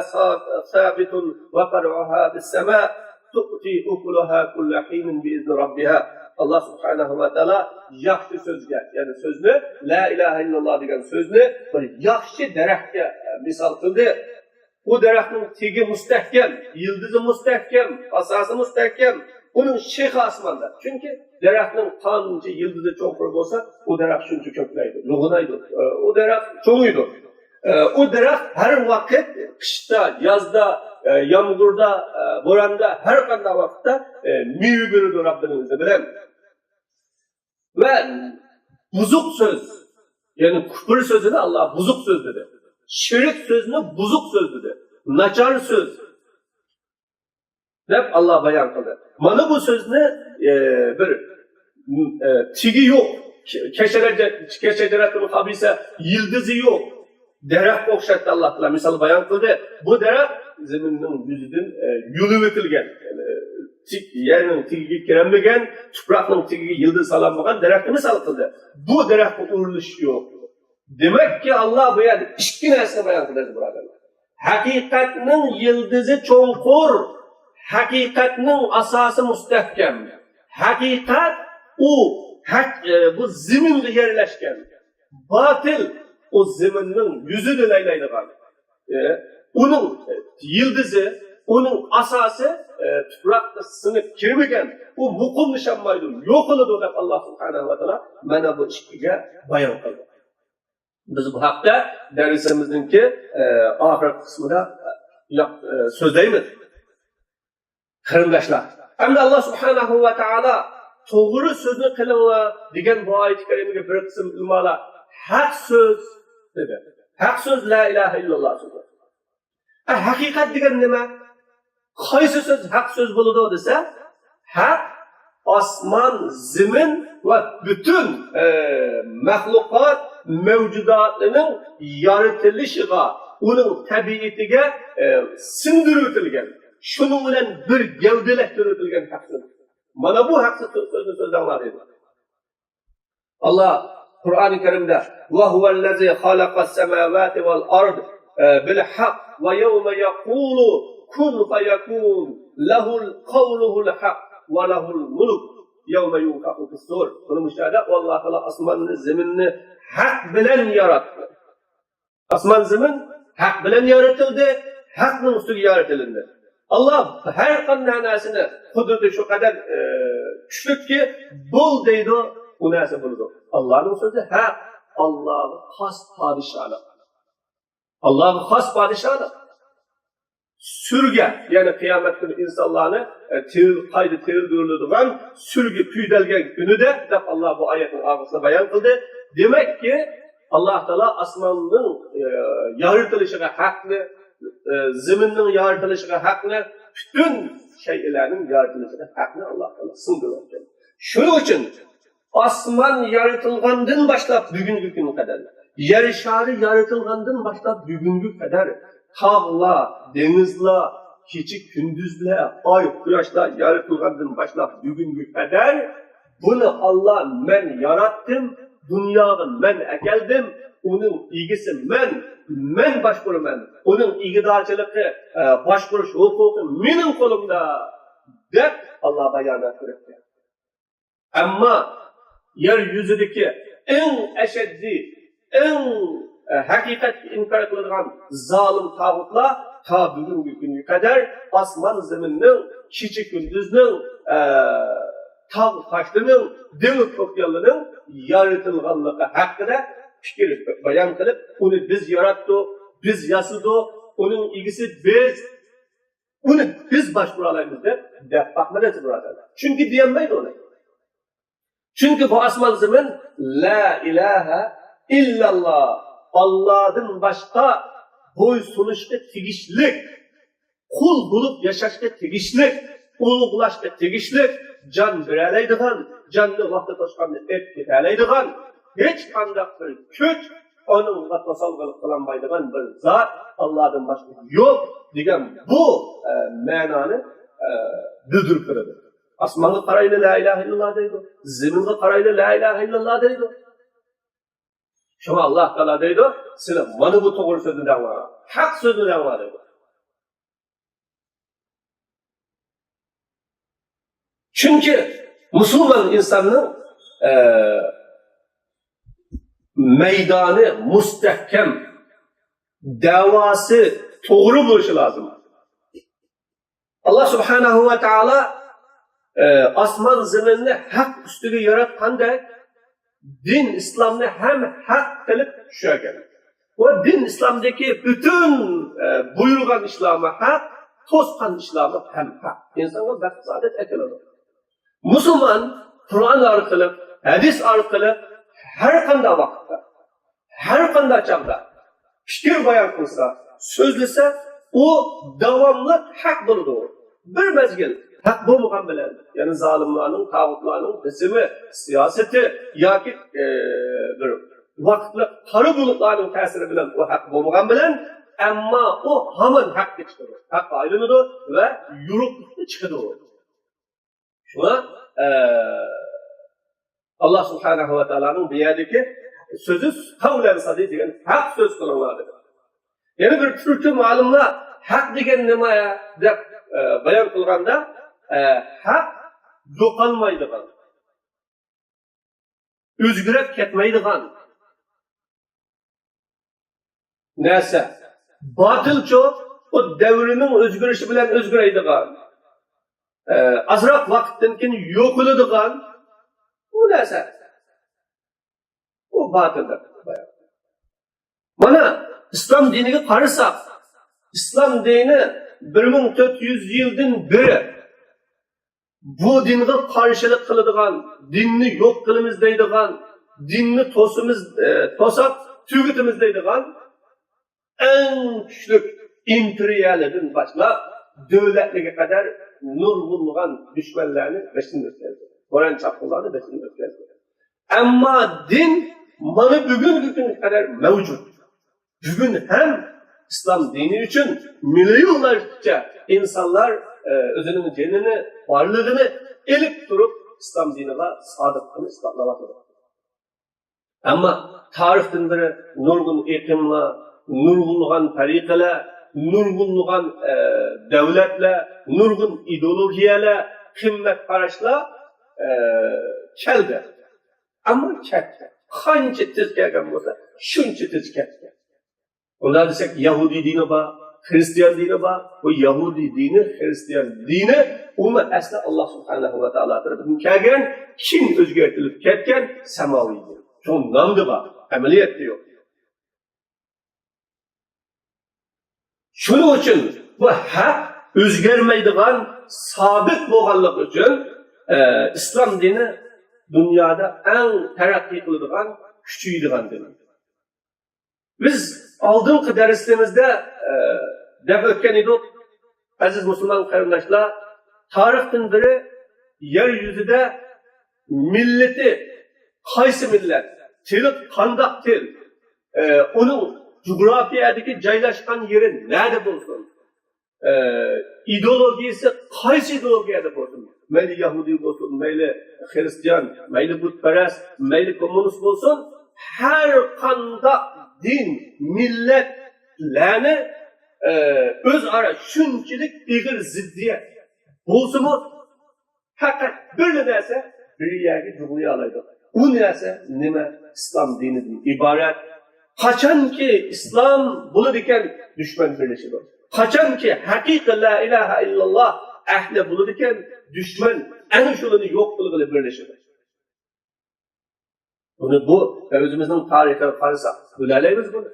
ثابت وفرعها في السماء تؤتي أكلها كل حين بإذن ربها. ئاللا سۇبھانەھۇ ۋە تائالا ياخشى سۆزگە، يەنى سۆزنى، لا ئىلاھە ئىللاللا دېگەن سۆزنى بىر ياخشى دەرەخكە مىسال قىلدى. ئۇ دەرەخنىڭ تېگى مۇستەھكەم، يىلدىزى مۇستەھكەم، ئاساسى مۇستەھكەم، ئۇنىڭ شېخى ئاسماندا. چۈنكى دەرەخنىڭ قانچە يىلدىزى چوڭقۇر بولسا، ئۇ دەرەخ شۇنچە كۆكلەيدۇ، يوغىنايدۇ، ئۇ دەرەخ چوڭىيىدۇ. ئۇ دەرەخ ھەر ۋاقىت، قىشتا، يازدا، يامغۇردا، بوراندا، ھەر قانداق ۋاقىتتا مېۋە بېرىدۇ رەببىنىڭ ئىزنى بىلەن. ۋە بۇزۇق سۆز، يەنى كۇپۇر سۆزىنى ئاللا بۇزۇق سۆز دېدى. شېرىك سۆزنى بۇزۇق سۆز دېدى. ناچار سۆز دەپ ئاللا بايان قىلدى. مانا بۇ سۆزنى، ئە، بىر، ئە، تېگى يوق، كەشەجەرەتۇل خەبىسە، يىلتىزى يوق دەرەخكە ئوخشاتتى. ئاللا تائالا مىسال بايان قىلدى. بۇ دەرەخ زېمىننىڭ يۈزىدىن، ئە، يۇلۇۋېتىلگەن، يەنى تىك-، يەرنىڭ تېگىگە كىرەلمىگەن، تۇپراقنىڭ تېگىگە يىلتىز سالالمىغان دەرەخنى مىسال قىلدى. بۇ دەرەخكە ئۇرۇنۇش يوق. دېمەككى، ئاللا بۇ يەردە ئىككى نەرسىنى بايان قىلدى، بۇرادەرلەر. ھەقىقەتنىڭ يىلتىزى چوڭقۇر، ھەقىقەتنىڭ ئاساسى مۇستەھكەم. ھەقىقەت ئۇ ھەق، ئە، بۇ زېمىنغا يەرلەشكەن. باتىل ئۇ زېمىننىڭ يۈزىدە لەيلەيدىغان. ئە، ئۇنىڭ، ئە، يىلتىزى، ئۇنىڭ ئاساسى، ئە، تۇپراققا سىڭىپ كىرمىگەن، ئۇ مۇقىملىشالمايدۇ، يوقىلىدۇ دەپ ئاللا سۇبھانەھۇ ۋە تائالا مانا بۇ ئىككىگە بايان قىلدى. بىز بۇ ھەقتە دەرسىمىزنىڭكى، ئە، ئاخىرقى قىسمىدا، ئە، ياق-، ئە، سۆزلەيمىز. قېرىنداشلار، ئەمدى ئاللا سۇبھانەھۇ ۋە تائالا توغرا سۆزنى قىلىڭلار دېگەن بۇ ئايەتى كەرىمىگە بىر قىسىم ئۆلىمالار ھەق سۆز دېدى. ھەق سۆز لا ئىلاھە ئىللاللا سۆزى. ئە، ھەقىقەت دېگەن نېمە؟ قايسى سۆز ھەق سۆز بولىدۇ دېسە، ھەق ئاسمان، زېمىن ۋە پۈتۈن، ئە، مەخلۇقات مەۋجۇداتىنىڭ يارىتىلىشىغا، ئۇنىڭ تەبىئىتىگە، ئە، سىڭدۈرۈۋېتىلگەن، شۇنىڭ بىلەن بىر گەۋدىلەشتۈرۈۋېتىلگەن ھەق سۆز. مانا بۇ ھەق سۆزنى سۆزلەڭلار دەيدۇ. ئاللا قۇرئانى كەرىمدە، «ۋەھۇۋەللەزى خەلەقەس سەماۋاتى ۋەل ئەرد، ئە، بىل ھەق ۋە يەۋمە يەقۇلۇ كۇن فەيەكۇن لەھۇل قەۋلۇھۇل ھەق ۋە لەھۇل مۇلك يەۋمە يۇنفەخۇ فىسسۇر.» بۇنى مۇشۇ يەردە ئاللا تائالا ئاسماننى، زېمىننى ھەق بىلەن ياراتتى. ئاسمان زېمىن ھەق بىلەن يارىتىلدى، ھەقنىڭ ئۈستىگە يارىتىلىندى. ئاللا ھەر قانداق نەرسىنى قۇدرىتى شۇ قەدەر، ئە، كۈچلۈككى، بول دەيدۇ، ئۇ نەرسە بولىدۇ. ئاللانىڭ سۆزى ھەق، ئاللاغا خاس پادىشاھلىق. ئاللاغا خاس پادىشاھلىق. سۈرگە، يەنى قىيامەت كۈنى ئىنسانلارنى، ئە، تىرىل-، قايتا تىرىلدۈرۈلىدىغان سۈرگە پۈيدەلگەن كۈنىدە دەپ ئاللا بۇ ئايەتنىڭ ئاخىرىسىدا بايان قىلدى. دېمەككى، ئاللا تائالا ئاسماننىڭ، ئە، يارىتىلىشىغا ھەقنى، ئە، زېمىننىڭ يارىتىلىشىغا ھەقنى، پۈتۈن شەيئىلەرنىڭ يارىتىلىشىغا ھەقنى ئاللا تائالا سىڭدۈرۈۋەتكەن. شۇنىڭ ئۈچۈن ئاسمان يارىتىلغاندىن باشلاپ بۈگۈنگى كۈنگە قەدەر، يەر شارى يارىتىلغاندىن باشلاپ بۈگۈنگە قەدەر، تاغلار، دېڭىزلار، كېچە كۈندۈزلەر، ئاي، قۇياشلار يارىتىلغاندىن باشلاپ بۈگۈنگە قەدەر بۇنى ئاللا مەن ياراتتىم، دۇنياغا مەن ئەكەلدىم، ئۇنىڭ ئىگىسى مەن، مەن باشقۇرىمەن، ئۇنىڭ ئىگىدارچىلىقى، ئە، باشقۇرۇش ھوقۇقى مېنىڭ قولۇمدا، دەپ ئاللا بايانات بېرىپتۇ. ئەمما يەر يۈزىدىكى ئەڭ ئەشەددىي، ئەڭ، ئە، ھەقىقەتكە ئىنكار قىلىدىغان زالىم تاغۇتلار تا بۈگۈنگى كۈنگە قەدەر ئاسمان زېمىننىڭ، كېچە كۈندۈزنىڭ، ئە، تاغ تاشلىرىنىڭ، دېڭىز ئوكيانلىرىنىڭ يارىتىلغانلىقى ھەققىدە پىكىر بايان قىلىپ، ئۇنى بىز ياراتتۇق، بىز ياسىدۇق، ئۇنىڭ ئىگىسى بىز، ئۇنى بىز باشقۇرالايمىز دەپ، دەپ باقمىدى بۇرادەرلەر. چۈنكى دېيەلمەيدۇ ئۇنى. چۈنكى بۇ ئاسمان زېمىن لا ئىلاھە ئىللاللا، ئاللادىن باشقا بويسۇنۇشقا تېگىشلىك، قۇل بولۇپ ياشاشقا تېگىشلىك، ئۇلۇغلاشقا تېگىشلىك، جان بېرەلەيدىغان، جاننى ۋاقتى توشقاندا ئېلىپ كېتەلەيدىغان ھېچقانداق بىر كۈچ ئۇنىڭغا توسالغۇلۇق قىلالمايدىغان بىر زات ئاللادىن باشقا يوق دېگەن بۇ، ئە، مەنانى، ئە، بىلدۈرۈپ بېرىدۇ. ئاسمانغا قارايلى لا ئىلاھە ئىللاللا دەيدۇ. زېمىنغا قارايلى لا ئىلاھە ئىللاللا دەيدۇ. شۇڭا ئاللا تائالا دەيدۇ، سىلەر مانا بۇ توغرا سۆزنى دەڭلار، ھەق سۆزنى دەڭلار دەيدۇ. چۈنكى مۇسۇلمان ئىنساننىڭ، ئە، مەيدانى مۇستەھكەم، دەۋاسى توغرا بولۇشى لازىم. ئاللا سۇبھانەھۇ ۋە تائالا، ئە، ئاسمان زېمىننى ھەق ئۈستىگە ياراتقاندەك، دىن ئىسلامنى ھەم ھەق قىلىپ چۈشۈرگەن. ۋە دىن ئىسلامدىكى پۈتۈن، ئە، بۇيرۇغان ئىشلارمۇ ھەق، توسقان ئىشلارمۇ ھەم ھەق. ئىنسانغا بەخت سائادەت ئەكېلىدۇ. مۇسۇلمان قۇرئان ئارقىلىق، ھەدىس ئارقىلىق ھەر قانداق ۋاقىتتا، ھەر قانداق چاغدا پىكىر بايان قىلسا، سۆزلىسە، ئۇ داۋاملىق ھەق بولىدۇ. بىر مەزگىل ھەق بولمىغان بىلەن، يەنى زالىملارنىڭ، تاغۇتلارنىڭ بېسىمى، سىياسىتى ياكى، ئە، بىر ۋاقىتلىق قارا بۇلۇتلارنىڭ تەسىرى بىلەن ئۇ ھەق بولمىغان بىلەن، ئەمما ئۇ ھامان ھەققە چىقىدۇ، ھەققە ئايلىنىدۇ ۋە يورۇقلۇققا چىقىدۇ. شۇڭا، ئە، ئاللا سۇبھانەھۇ ۋە تائالانىڭ بۇ يەردىكى سۆزى «قەۋلەن سەدىدە» دېگەن ھەق سۆز قىلىڭلار دېدى. يەنە بىر تۈركۈم ئالىملار ھەق دېگەن نېمە دەپ، ئە، بايان قىلغاندا، ئە، ھەق يوقالمايدىغان، ئۆزگىرىپ كەتمەيدىغان نەرسە. باتىلچۇ، ئۇ دەۋرنىڭ ئۆزگىرىشى بىلەن ئۆزگىرەيدىغان، ئە، ئازراق ۋاقىتتىن كېيىن يوقىلىدىغان ئۇ نەرسە. ئۇ باتىل دەپ بايان. مانا، ئىسلام دىنىگە قارىساق، ئىسلام دىنى بىر مىڭ تۆت يۈز يىلدىن بېرى بۇ دىنغا قارشىلىق قىلىدىغان، دىننى يوق قىلىمىز دەيدىغان، دىننى توسىمىز، ئە، توساق تۈگىتىمىز دەيدىغان ئەڭ كۈچلۈك ئىمپېرىيەلەردىن باشلاپ، دۆلەتلەرگە قەدەر نۇرغۇنلىغان دۈشمەنلەرنى بېشىدىن ئۆتكۈزدى. قورال چاپقۇنلارنى بېشىدىن ئۆتكۈزدى. ئەمما دىن مانا بۈگۈنگى كۈنگە قەدەر مەۋجۇت. بۈگۈن ھەم ئىسلام دىنى ئۈچۈن مىليونلارچە ئىنسانلار، ئە، ئۆزىنىڭ جېنىنى، بارلىقىنى ئېلىپ تۇرۇپ، ئىسلام دىنىغا سادىقلىقىنى ئىسپاتلاۋاتىدۇ. ئەمما تارىختىن بېرى نۇرغۇن ئېقىملار، نۇرغۇنلىغان تەرىقىلەر، نۇرغۇنلىغان، ئە، دۆلەتلەر، نۇرغۇن ئىدېئولوگىيەلەر، قىممەت قاراشلار، ئە، كەلدى. ئەمما كەتتى. قانچە تېز كەلگەن بولسا، شۇنچە تېز كەتتى. ئۇنداق دېسەك، يەھۇدىي دىنى بار، خرىستىيان دىنى بار. بۇ يەھۇدىي دىنى، خرىستىيان دىنى ئۇمۇ ئەسلى ئاللا سۇبھانەھۇ ۋە تائالا تەرىپىدىن كەلگەن، كېيىن ئۆزگەرتىلىپ كەتكەن سەماۋىي دىن. شۇ نامدا بار، ئەمەلىيەتتە يوق. شۇنىڭ ئۈچۈن بۇ ھەق ئۆزگەرمەيدىغان، سابىت بولغانلىقى ئۈچۈن، ئە، ئىسلام دىنى دۇنيادا ئەڭ تەرەققىي قىلىدىغان، كۈچىيىدىغان دىن. بىز ئالدىنقى دەرسلىرىمىزدە، ئە، دەپ ئۆتكەن ئىدۇق، ئەزىز مۇسۇلمان قېرىنداشلار، تارىختىن بېرى يەر يۈزىدە مىللىتى قايسى مىللەت، تىلى قانداق تىل، ئە، ئۇنىڭ جۇغراپىيەدىكى جايلاشقان يېرى نەدە بولسۇن، ئە، ئىدېئولوگىيىسى قايسى ئىدېئولوگىيەدە بولسۇن، مەيلى يەھۇدىي بولسۇن، مەيلى خرىستىيان، مەيلى بۇتپەرەس، مەيلى كوممۇنىست بولسۇن، ھەر قانداق دىن، مىللەتلەرنى، ئە، ئۆزئارا شۇنچىلىك ئېغىر زىددىيەت بولسىمۇ، پەقەت بىرلا نەرسە بىر يەرگە جۇغلىيالايدۇ. ئۇ نەرسە نېمە؟ ئىسلام دىنىدىن ئىبارەت. قاچانكى ئىسلام بولىدىكەن، دۈشمەن بىرلىشىدۇ. قاچانكى ھەقىقىي لا ئىلاھە ئىللاللا ئەھلى بولىدىكەن، دۈشمەن ئەنە شۇلارنى يوق قىلغىلى بىرلىشىدۇ. بۇنى بۇ ئۆزىمىزنىڭ تارىخىغا قارىساق بىلەلەيمىز بۇنى.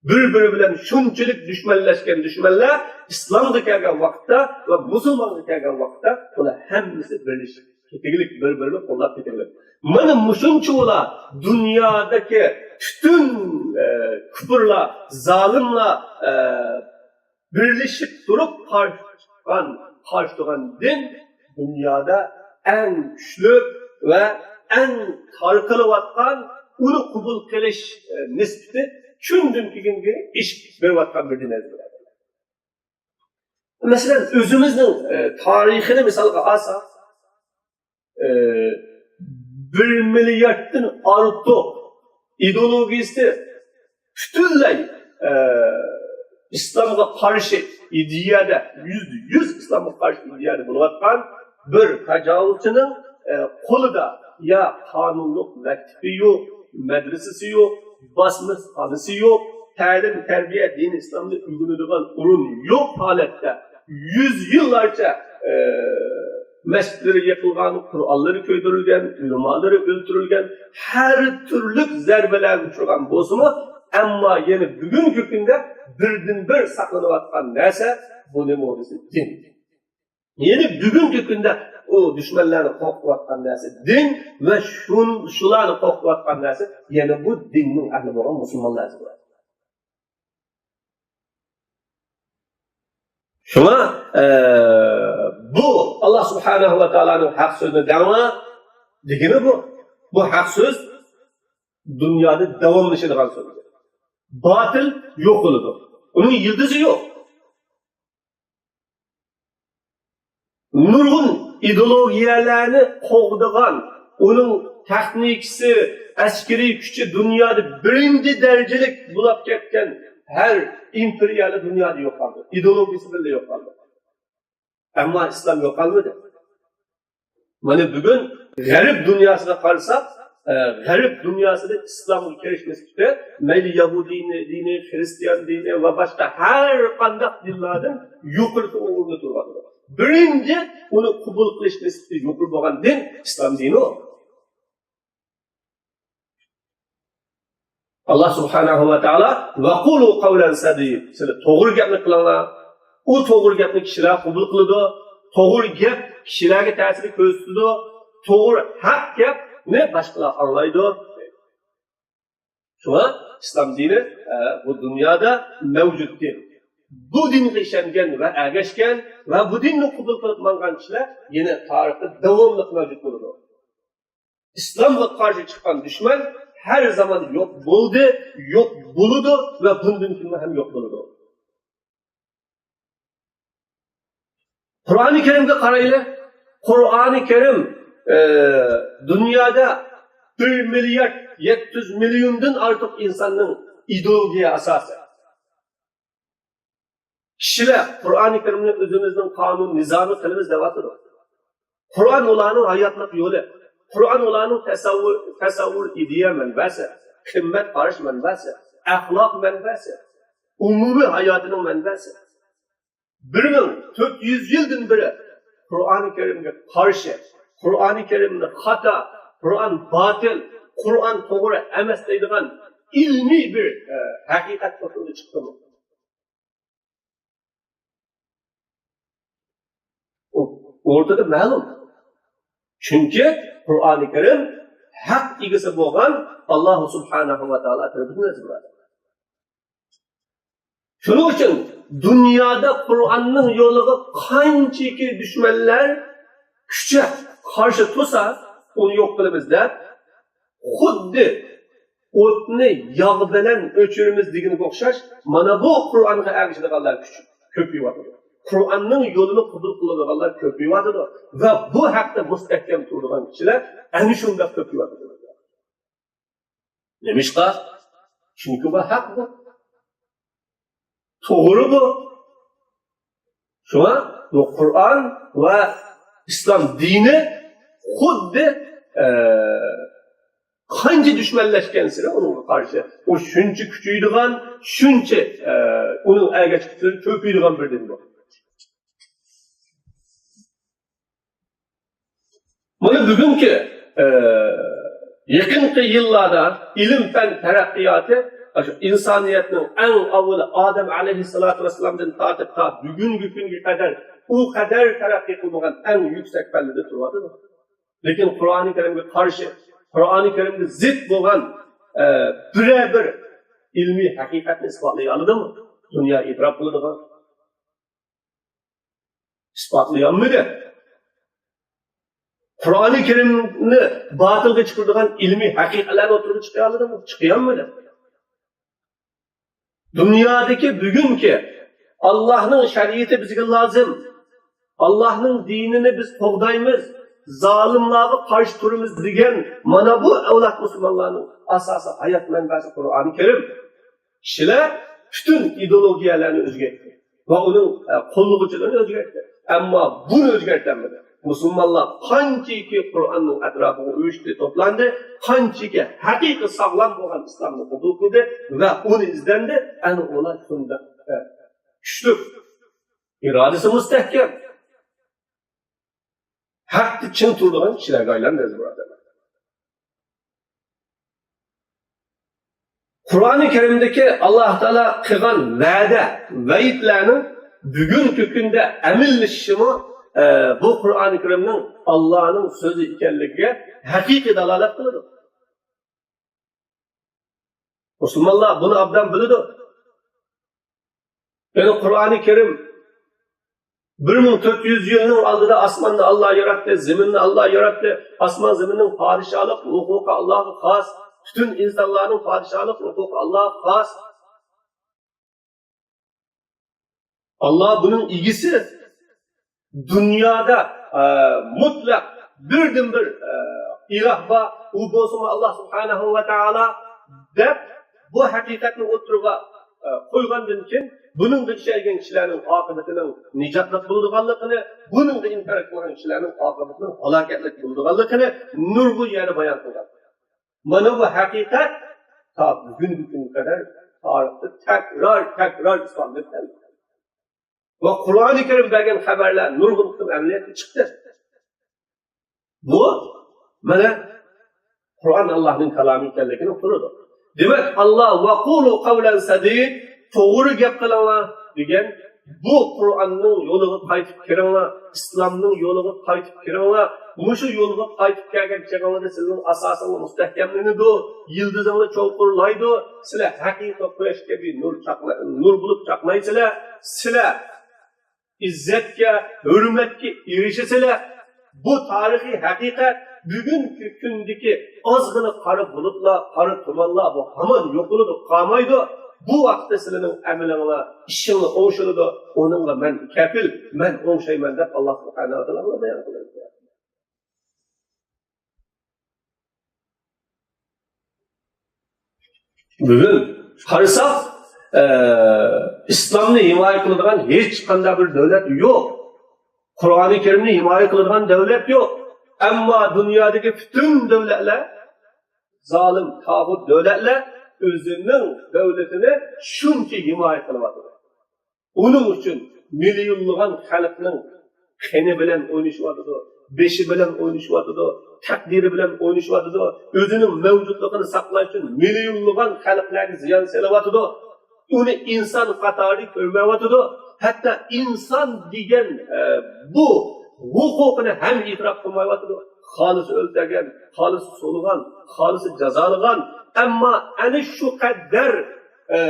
بىر-بىرى بىلەن شۇنچىلىك دۈشمەنلەشكەن دۈشمەنلەر ئىسلامغا كەلگەن ۋاقىتتا ۋە مۇسۇلمانغا كەلگەن ۋاقىتتا بۇلار ھەممىسى بىرلىشىپ كېتىگلىك، بىر-بىرىنى قوللاپ كېتىگلىك. مانا مۇشۇنچە ئۇلار دۇنيادىكى پۈتۈن، ئە، كۇپۇرلار، زالىملار، ئە، بىرلىشىپ تۇرۇپ قارشى چىققان، قارشى تۇرغان دىن دۇنيادا ئەڭ كۈچلۈك ۋە ئەڭ تارقىلىۋاتقان، ئۇنى قوبۇل قىلىش، ئە، نىسبىتى كۈندىن كۈنگە ئېشىپ بېرىۋاتقان بىر دىن، ئەزىز بۇرادەرلەر. مەسىلەن، ئۆزىمىزنىڭ، ئە، تارىخىنى مىسالغا ئالساق، ئە، بىر مىلياردتىن ئارتۇق ئىدېئولوگىيىسى پۈتۈنلەي، ئە، ئىسلامغا قارشى ئىدىيەدە، يۈزدە يۈز ئىسلامغا قارشى ئىدىيەدە بولۇۋاتقان بىر تاجاۋۇزچىنىڭ، ئە، قولىدا يا قانۇنلۇق مەكتىپى يوق، مەدرىسىسى يوق، باسمىخانىسى يوق، تەلىم، تەربىيە، دىنىي ئىسلامنى ئۆگىنىدىغان ئورۇن يوق ھالەتتە، يۈز يىللارچە، ئە، مەسچىتلىرى يىقىلغان، قۇرئانلىرى كۆيدۈرۈلگەن، ئۆلىمالىرى ئۆلتۈرۈلگەن، ھەر تۈرلۈك زەربىلەرگە ئۇچرىغان بولسىمۇ، ئەمما يەنە بۈگۈنكى كۈندە بىردىنبىر ساقلىنىۋاتقان نەرسە بۇ نېمە دېسە دىن. يەنى بۈگۈنكى كۈندە ئۇ دۈشمەنلەرنى قورقۇتۇۋاتقان نەرسە دىن ۋە شۇن-، شۇلارنى قورقۇتۇۋاتقان نەرسە يەنە بۇ دىننىڭ ئەھلى بولغان مۇسۇلمانلار. شۇڭا، ئە، بۇ ئاللا سۇبھانەھۇ ۋە تائالانىڭ ھەق سۆزىنى دەڭلار دېگىنى بۇ. بۇ ھەق سۆز دۇنيادا داۋاملىشىدىغان سۆز. باتىل يوقىلىدۇ. ئۇنىڭ يىلتىزى يوق. نۇرغۇن ئىدېئولوگىيەلەرنى قوغدىغان، ئۇنىڭ تېخنىكىسى، ئەسكىرىي كۈچى دۇنيادا بىرىنچى دەرىجىلىك بولاپ كەتكەن ھەر ئىمپېرىيەلەر دۇنيادا يوقالدى. ئىدېئولوگىيىسى بىللە يوقالدى. ئەمما ئىسلام يوقالمىدى. مانا بۈگۈن غەرب دۇنياسىغا قارىساق، ئە، غەرب دۇنياسىدا ئىسلامغا كىرىش نىسبىتى مەيلى يەھۇدىي دىنى، خىرىستىيان دىنى ۋە باشقا ھەر قانداق دىنلاردىن يۇقىرى ئورۇندا تۇرۇۋاتىدۇ. بىرىنچى ئۇنى قوبۇل قىلىش نىسبىتى يۇقىرى بولغان دىن ئىسلام دىنى. ئاللا سۇبھانەھۇ ۋە تائالا، «ۋەقۇلۇ قەۋلەن سەدىدە»، سىلەر توغرا گەپنى قىلىڭلار. ئۇ توغرا گەپنى كىشىلەر قوبۇل قىلىدۇ. توغرا گەپ كىشىلەرگە تەسىر كۆرسىتىدۇ. توغرا، ھەق گەپنى باشقىلار ئاڭلايدۇ. شۇڭا ئىسلام دىنى، ئە، بۇ دۇنيادا مەۋجۇت دىن. بۇ دىنغا ئىشەنگەن ۋە ئەگەشكەن ۋە بۇ دىننى قوبۇل قىلىپ ماڭغان كىشىلەر يەنە تارىختا داۋاملىق مەۋجۇت بولىدۇ. ئىسلامغا قارشى چىققان دۈشمەن ھەر زامان يوق بولدى، يوق بولىدۇ ۋە بۇندىن كېيىن ھەم يوق بولىدۇ. قۇرئانى كەرىمگە قارايلى. قۇرئانى كەرىم، ئە، دۇنيادا بىر مىليارد يەتتە يۈز مىليوندىن ئارتۇق ئىنساننىڭ ئىدېئولوگىيە ئاساسى. كىشىلەر قۇرئانى كەرىمنى ئۆزىمىزنىڭ قانۇن نىزامى قىلىمىز دەۋاتىدۇ. قۇرئان ئۇلارنىڭ ھاياتلىق يولى. قۇرئان ئۇلارنىڭ تەسەۋۋۇر، تەسەۋۋۇر ئىدىيە مەنبەسى، قىممەت قاراش مەنبەسى، ئەخلاق مەنبەسى، ئومۇمىي ھاياتىنىڭ مەنبەسى. بىر مىڭ تۆت يۈز يىلدىن بېرى قۇرئانى كەرىمگە قارشى، قۇرئانى كەرىمنى خاتا، قۇرئان باتىل، قۇرئان توغرا ئەمەس دەيدىغان ئىلمىي بىر، ئە، ھەقىقەت ئوتتۇرىغا چىقتىمۇ؟ ئۇ ئورتىدا مەلۇم. چۈنكى قۇرئانى كەرىم ھەق ئىگىسى بولغان ئاللا سۇبھانەھۇ ۋە تائالا تەرىپىدىن نازىل بولغان. شۇنىڭ ئۈچۈن دۇنيادا قۇرئاننىڭ يولىغا قانچىكى دۈشمەنلەر كۈچەپ قارشى تۇرسا، ئۇنى يوق قىلىمىز دەپ، خۇددى ئوتنى ياغ بىلەن ئۆچۈرىمىز دېگىنىگە ئوخشاش، مانا بۇ قۇرئانغا ئەگىشىدىغانلار كۈچ كۆپىيىۋاتىدۇ. قۇرئاننىڭ يولىنى قوبۇل قىلىدىغانلار كۆپىيىۋاتىدۇ ۋە بۇ ھەقتە مۇستەھكەم تۇرىدىغان كىشىلەر ئەنە شۇنداق كۆپىيىۋاتىدۇ. نېمىشقا؟ چۈنكى بۇ ھەق بۇ. توغرا بۇ. شۇڭا بۇ قۇرئان ۋە ئىسلام دىنى خۇددى، ئە، قانچە دۈشمەنلەشكەنسېرى ئۇنىڭغا قارشى ئۇ شۇنچە كۈچىيىدىغان، شۇنچە، ئە، ئۇنىڭ ئەگەشكۈچىلىرى كۆپىيىدىغان بىر دىن بۇ. مانا بۈگۈنكى، ئە، يېقىنقى يىللاردا ئىلىم-پەن تەرەققىياتى، ئاشۇ ئىنسانىيەتنىڭ ئەڭ ئاۋۋىلى ئادەم ئەلەيھىسسالاتۇ ۋەسسالامدىن تارتىپ تا بۈگۈنكى كۈنگە قەدەر ئۇ قەدەر تەرەققىي قىلمىغان ئەڭ يۈكسەك پەللىدە تۇرۇۋاتىدۇ. لېكىن قۇرئانى كەرىمگە قارشى، قۇرئانى كەرىمگە زىت بولغان، ئە، بىرەر بىر ئىلمىي ھەقىقەتنى ئىسپاتلىيالىدىمۇ؟ دۇنيا ئېتىراپ قىلىدىغان. ئىسپاتلىيالمىدى. قۇرئانى كەرىمنى باتىلغا چىقىرىدىغان ئىلمىي ھەقىقەتلەرنى ئوتتۇرىغا چىقىرالىدىمۇ؟ چىقىرالمىدى. دۇنيادىكى بۈگۈنكى ئاللاھنىڭ شەرىئىتى بىزگە لازىم، ئاللاھنىڭ دىنىنى بىز قوغدايمىز، زالىملارغا قارشى تۇرىمىز دېگەن مانا بۇ ئەۋلاد مۇسۇلمانلارنىڭ ئاساسىي ھايات مەنبەسى قۇرئانى كەرىم. كىشىلەر پۈتۈن ئىدېئولوگىيەلەرنى ئۆزگەرتتى ۋە ئۇنىڭ، ئە، قوللىغۇچىلىرىنى ئۆزگەرتتى. ئەمما بۇنى ئۆزگەرتەلمىدى. مۇسۇلمانلار قانچىكى قۇرئاننىڭ ئەتراپىغا ئۇيۇشتى، توپلاندى، قانچىكى ھەقىقىي ساغلام بولغان ئىسلامنى قوبۇل قىلدى ۋە ئۇنى ئىزدەندى، ئەنە ئۇلار شۇنداق، ئە، كۈچلۈك، ئىرادىسى مۇستەھكەم، ھەقتە چىڭ تۇرىدىغان كىشىلەرگە ئايلاندى، ئەزىز بۇرادەرلەر. قۇرئانى كەرىمدىكى ئاللاھ تائالا قىلغان ۋەدە، ۋەئىدلەرنىڭ بۈگۈنكى كۈندە ئەمەللىشىشىمۇ، ئە، بۇ قۇرئانى كەرىمنىڭ ئاللاھنىڭ سۆزى ئىكەنلىكىگە ھەقىقىي دالالەت قىلىدۇ. مۇسۇلمانلار بۇنى ئابدان بىلىدۇ. يەنى قۇرئانى كەرىم بىر مىڭ تۆت يۈز يىلنىڭ ئالدىدا ئاسماننى ئاللا ياراتتى، زېمىننى ئاللا ياراتتى. ئاسمان زېمىننىڭ پادىشاھلىق ھوقۇقى ئاللاغا خاس. پۈتۈن ئىنسانلارنىڭ پادىشاھلىق ھوقۇقى ئاللاغا خاس. ئاللا بۇنىڭ ئىگىسى. دۇنيادا، ئە، مۇتلەق بىردىنبىر، ئە، ئىلاھ بار، ئۇ بولسىمۇ ئاللا سۇبھانەھۇ ۋە تائالا دەپ، بۇ ھەقىقەتنى ئوتتۇرىغا، ئە، قويغاندىن كېيىن، بۇنىڭغا ئىشەنگەن كىشىلەرنىڭ ئاقىۋىتىنىڭ نىجاتلىق بولىدىغانلىقىنى، بۇنىڭغا ئىنكار قىلغان كىشىلەرنىڭ ئاقىۋىتىنىڭ ھالاكەتلىك بولىدىغانلىقىنى نۇرغۇن يەردە بايان قىلغان. مانا بۇ ھەقىقەت تا بۈگۈنكى كۈنگە قەدەر تارىختا تەكرار، تەكرار ئىسپاتلىنىپ كەلدى. ۋە قۇرئانى كەرىم بەرگەن خەۋەرلەر نۇرغۇن قېتىم ئەمەلىيەتكە چىقتى. بۇ، مانا، قۇرئان ئاللانىڭ كالامى ئىكەنلىكىنى ئۇقتۇرىدۇ. دېمەك، ئاللا «ۋەقۇلۇ قەۋلەن سەدىد»، توغرا گەپ قىلىڭلار دېگەن، بۇ قۇرئاننىڭ يولىغا قايتىپ كىرىڭلار، ئىسلامنىڭ يولىغا قايتىپ كىرىڭلار. مۇشۇ يولغا قايتىپ كەلگەن چېغىڭلاردا سىزنىڭ ئاساسىڭلار مۇستەھكەملىنىدۇ، يىلتىزىڭلار چوڭقۇرلايدۇ، سىلەر ھەقىقىي قۇياش كەبى نۇر چاقنا-، نۇر بولۇپ چاقنايسىلەر، سىلەر ئىززەتكە، ھۆرمەتكە ئېرىشىسىلەر. بۇ تارىخىي ھەقىقەت. بۈگۈنكى كۈندىكى ئازغىنە قارا بۇلۇتلار، قارا تۇمانلار بۇ ھامان يوقىلىدۇ، قالمايدۇ. بۇ ۋاقىتتا سىلەرنىڭ ئەمىلىڭلار، ئىشىڭلار ئوڭشىلىدۇ. ئۇنىڭغا مەن كەپىل، مەن ئوڭشايمەن دەپ ئاللا سۇبھانەھۇ ۋە تائالا بايان قىلىدۇ. بۈگۈن قارىساق، ئە، ئىسلامنى ھىمايە قىلىدىغان ھېچقانداق بىر دۆلەت يوق. قۇرئانى كەرىمنى ھىمايە قىلىدىغان دۆلەت يوق. ئەمما دۇنيادىكى پۈتۈن دۆلەتلەر، زالىم، تاغۇت دۆلەتلەر ئۆزىنىڭ دۆلىتىنى شۇنچە ھىمايە قىلىۋاتىدۇ. ئۇنىڭ ئۈچۈن مىليونلىغان خەلقنىڭ قېنى بىلەن ئوينىشىۋاتىدۇ، بېشى بىلەن ئوينىشىۋاتىدۇ، تەقدىرى بىلەن ئوينىشىۋاتىدۇ. ئۆزىنىڭ مەۋجۇتلۇقىنى ساقلاش ئۈچۈن مىليونلىغان خەلقلەرگە زىيان سېلىۋاتىدۇ. ئۇنى ئىنسان قاتارىدا كۆرمەيۋاتىدۇ. ھەتتا ئىنسان دېگەن، ئە، بۇ ھوقۇقىنى ھەم ئېتىراپ قىلمايۋاتىدۇ. خالىسى ئۆلتۈرگەن، خالىسى سولىغان، خالىسى جازالىغان. ئەمما ئەنە شۇ قەدەر، ئە،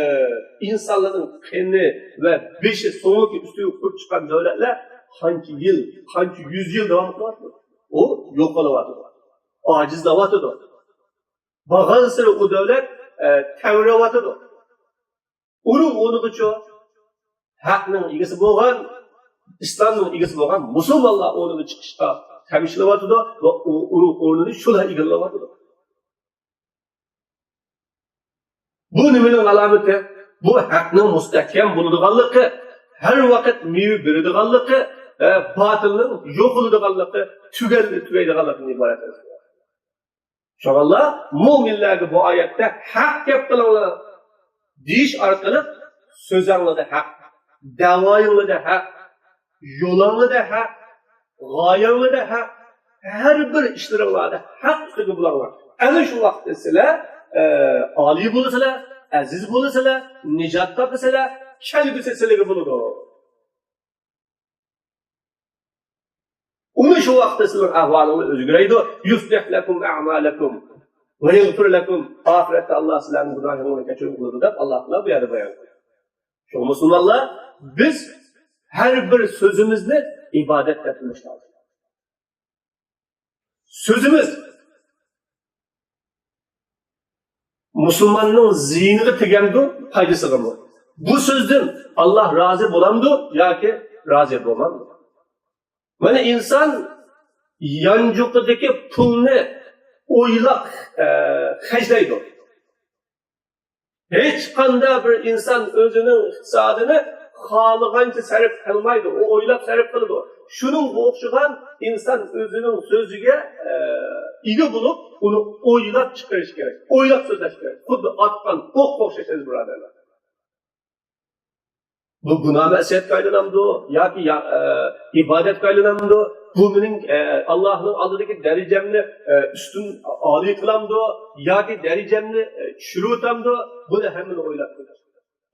ئىنسانلارنىڭ قېنى ۋە بېشى سۆڭىكى ئۈستىگە قۇرۇپ چىققان دۆلەتلەر قانچە يىل، قانچە يۈز يىل داۋام قىلىۋاتىدۇ. ئۇ يوقىلىۋاتىدۇ. ئاجىزلاۋاتىدۇ. بارغانسېرى ئۇ دۆلەت، ئە، تەۋرەۋاتىدۇ. ئۇنىڭ ئورنىغىچۇ ھەقنىڭ ئىگىسى بولغان، ئىسلامنىڭ ئىگىسى بولغان مۇسۇلمانلار ئورنىغا چىقىشقا تەمشىلىۋاتىدۇ ۋە ئۇ، ئۇنىڭ ئورنىنى شۇلار ئىگىلەۋاتىدۇ. بۇ نېمىنىڭ ئالامىتى؟ بۇ ھەقنىڭ مۇستەھكەم بولىدىغانلىقى، ھەر ۋاقىت مېۋە بېرىدىغانلىقى، ئە، باتىلنىڭ يوقىلىدىغانلىقى، تۈگەل-، تۈگەيدىغانلىقىدىن ئىبارەت. شۇڭا مۆمىنلەرگە بۇ ئايەتتە ھەق گەپ قىلىڭلار دېيىش ئارقىلىق سۆزۈڭلاردا ھەق، دەۋايىڭلاردا ھەق، يولۇڭلاردا ھەق، غايەڭلاردا ھەق، ھەر بىر ئىشلىرىڭلاردا ھەق ئۈستىگە بولۇڭلار. ئەنە شۇ ۋاقىتتا سىلەر، ئە، ئالىي بولىسىلەر، ئەزىز بولىسىلەر، نىجات تاپىسىلەر، كەلگۈسى سىلەرگە بولىدۇ. ئۇنى شۇ ۋاقىتتا سىلەرنىڭ ئەھۋالىڭلار ئۆزگىرەيدۇ. يۇسلىھ لەكۇم ئەئمالەكۇم ۋە يەغفىر لەكۇم. ئاخىرەتتە ئاللا سىلەرنىڭ گۇناھىڭلارنى كەچۈرۈم قىلىدۇ دەپ ئاللا تائالا بۇ يەردە بايان قىلدى. شۇڭا مۇسۇلمانلار، بىز ھەر بىر سۆزىمىزنى ئىبادەت دەپ بىلىش لازىم. سۆزىمىز مۇسۇلماننىڭ زىيىنىغا تېگەمدۇ، پايدىسىغىمۇ؟ بۇ سۆزدىن ئاللا رازى بولامدۇ ياكى رازى بولمامدۇ؟ مانا ئىنسان يانچۇقىدىكى پۇلنى ئويلاپ، ئە، خەجلەيدۇ. ھېچقانداق بىر ئىنسان ئۆزىنىڭ ئىقتىسادىنى خالىغانچە سەرپ قىلمايدۇ، ئۇ ئويلاپ سەرپ قىلىدۇ. شۇنىڭغا ئوخشىغان ئىنسان ئۆزىنىڭ سۆزىگە، ئە، ئىگە بولۇپ، ئۇنى ئويلاپ چىقىرىش كېرەك، ئويلاپ سۆزلەش كېرەك. خۇددى ئاتقان ئوققا ئوخشاش، ئەزىز بۇرادەرلەر. بۇ گۇناھ مەسىيەتكە ئايلىنامدۇ ياكى يا-، ئە، ئىبادەتكە ئايلىنامدۇ؟ بۇ مېنىڭ، ئە، ئاللانىڭ ئالدىدىكى دەرىجەمنى، ئە، ئۈستۈن، ئالىي قىلامدۇ ياكى دەرىجەمنى، ئە، چۈشۈرۈۋېتەمدۇ؟ بۇنى ھەممىنى ئويلاپ كۆرۈڭ.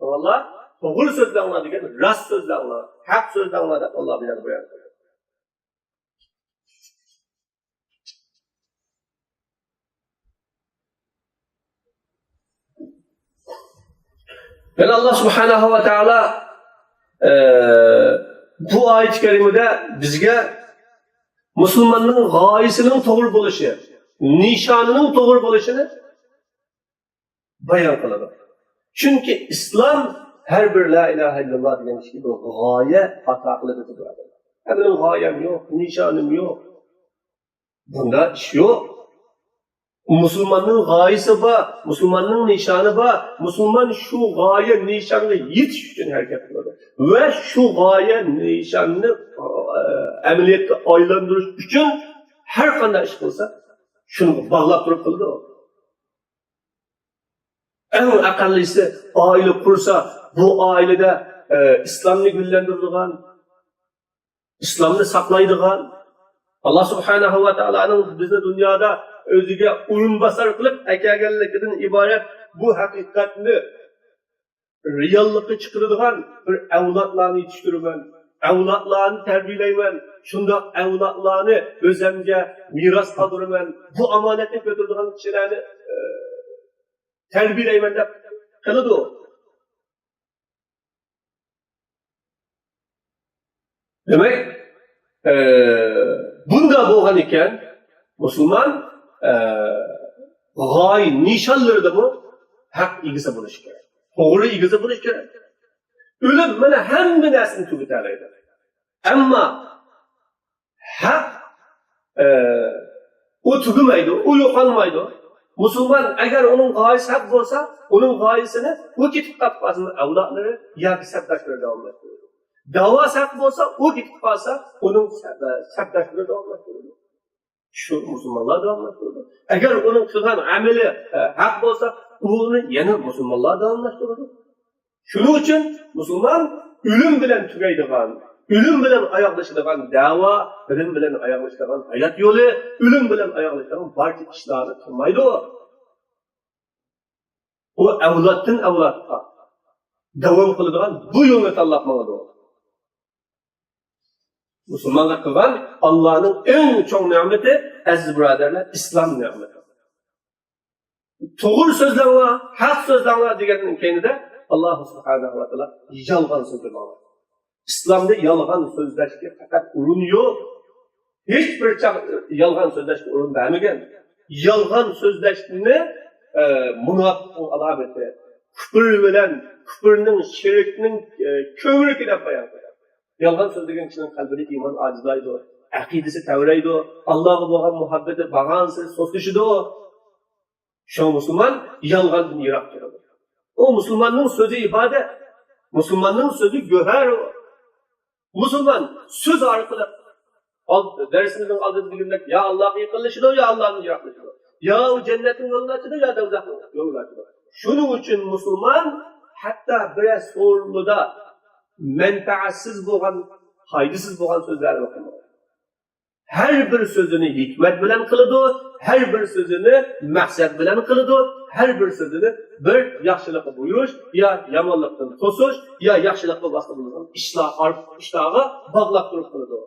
ئاللا توغرا سۆزلەڭلار دېگەن، راست سۆزلەڭلار، ھەق سۆزلەڭلار دەپ ئاللا بۇ يەردە بايان قىلدى. يەنە ئاللا سۇبھانەھۇ ۋە تائالا، ئە، بۇ ئايەت كەرىمىدە بىزگە مۇسۇلماننىڭ غايىسىنىڭ توغرا بولۇشى، نىشانىنىڭ توغرا بولۇشىنى بايان قىلىدۇ. چۈنكى ئىسلام ھەر بىر لا ئىلاھە ئىللاللا دېگەن كىشىگە بىر غايە ئاتا قىلىدۇ، بۇرادەر. ھە، مېنىڭ غايەم يوق، نىشانىم يوق. بۇنداق ئىش يوق. مۇسۇلماننىڭ غايىسى بار، مۇسۇلماننىڭ نىشانى بار. مۇسۇلمان شۇ غايە نىشانغا يېتىش ئۈچۈن ھەرىكەت قىلىدۇ. ۋە شۇ غايە نىشاننى، ئە، ئەمەلىيەتكە ئايلاندۇرۇش ئۈچۈن ھەر قانداق ئىش قىلسا، شۇنى باغلاپ تۇرۇپ قىلىدۇ. ئەڭ ئەقەللىسى ئائىلە قۇرسا، بۇ ئائىلىدە، ئە، ئىسلامنى گۈللەندۈرىدىغان، ئىسلامنى ساقلايدىغان، ئاللا سۇبھانەھۇ ۋە تائالانىڭ بىزنى دۇنيادا ئۆزىگە ئورۇنباسار قىلىپ ئەكەلگەنلىكىدىن ئىبارەت بۇ ھەقىقەتنى رېئاللىققا چىقىرىدىغان بىر ئەۋلادلارنى يېتىشتۈرىمەن، ئەۋلادلارنى تەربىيەلەيمەن، شۇنداق ئەۋلادلارنى ئۆزۈمگە مىراس قالدۇرىمەن، بۇ ئامانەتنى كۆتۈرىدىغان كىشىلەرنى، ئە، تەربىيەلەيمەن دەپ قىلىدۇ. دېمەك، ئە، بۇنداق بولغان ئىكەن، مۇسۇلمان، ئە، غايە نىشانلىرىدىمۇ ھەق ئىگىسى بولۇشى كېرەك. توغرا ئىگىسى بولۇشى كېرەك. ئۆلۈم مانا ھەممە نەرسىنى تۈگىتەلەيدۇ. ئەمما ھەق، ئە، ئۇ تۈگىمەيدۇ، ئۇ يوقالمايدۇ. مۇسۇلمان ئەگەر ئۇنىڭ غايىسى ھەق بولسا، ئۇنىڭ غايىسىنى ئۇ كېتىپ قالسا ئەۋلادلىرى ياكى سەپداشلىرى داۋاملاشتۇرىدۇ. داۋاسى ھەق بولسا، ئۇ كېتىپ قالسا، ئۇنىڭ سەپ-، سەپداشلىرى داۋاملاشتۇرىدۇ. شۇ مۇسۇلمانلار داۋاملاشتۇرىدۇ. ئەگەر ئۇنىڭ قىلغان ئەمىلى، ئە، ھەق بولسا، ئۇنى يەنە مۇسۇلمانلار داۋاملاشتۇرىدۇ. شۇنىڭ ئۈچۈن مۇسۇلمان ئۆلۈم بىلەن تۈگەيدىغان، ئۆلۈم بىلەن ئاياغلىشىدىغان دەۋا، ئۆلۈم بىلەن ئاياغلىشىدىغان ھايات يولى، ئۆلۈم بىلەن ئاياغلىشىدىغان بارچە ئىشلارنى قىلمايدۇ. ئۇ ئەۋلادتىن ئەۋلادقا داۋام قىلىدىغان بۇ يولنى تاللاپ ماڭىدۇ. مۇسۇلمانلار قىلغان ئاللانىڭ ئەڭ چوڭ نېمىتى، ئەزىز بۇرادەرلەر، ئىسلام نېمىتى. توغرا سۆزلەڭلار، ھەق سۆزلەڭلار دېگەننىڭ كەينىدە ئاللا سۇبھانەھۇ ۋە تائالا يالغان سۆزلىمەڭلار. ئىسلامدا يالغان سۆزلەشكە پەقەت ئورۇن يوق. ھېچ بىر چاغ يالغان سۆزلەشكە ئورۇن بەرمىگەن. يالغان سۆزلەشنى، ئە، مۇناپىقنىڭ ئالامىتى، كۇپۇر بىلەن، كۇپۇرنىڭ، شىركنىڭ، ئە، كۆۋرۈكى دەپ بايان قىلغان. يالغان سۆزلىگەن كىشىنىڭ قەلبىدە ئىمان ئاجىزلايدۇ، ئەقىدىسى تەۋرەيدۇ، ئاللاغا بولغان مۇھەببىتى بارغانسېرى سۇسلىشىدۇ. شۇڭا مۇسۇلمان يالغاندىن يىراق تۇرىدۇ. ئۇ مۇسۇلماننىڭ سۆزى ئىبادەت، مۇسۇلماننىڭ سۆزى گۆھەر. مۇسۇلمان سۆز ئارقىلىق، ئال-، دەرسىمىزنىڭ ئالدىدا دېگەندەك، يا ئاللاغا يېقىنلىشىدۇ، يا ئاللادىن يىراقلىشىدۇ. يا ئۇ جەننەتنىڭ يولىنى ئاچىدۇ، يا دوزاخنىڭ يولىنى ئاچىدۇ. شۇنىڭ ئۈچۈن مۇسۇلمان ھەتتا بىرەر سورۇندا مەنپەئەتسىز بولغان، پايدىسىز بولغان سۆزلەرنى قىلمايدۇ. ھەر بىر سۆزىنى ھېكمەت بىلەن قىلىدۇ، ھەر بىر سۆزىنى مەقسەت بىلەن قىلىدۇ، ھەر بىر سۆزىنى بىر ياخشىلىققا بۇيرۇش يا يامانلىقتىن توسۇش يا ياخشىلىققا ۋاسىتە بولىدىغان ئىشلار، ئىشلارغا باغلاپ تۇرۇپ قىلىدۇ.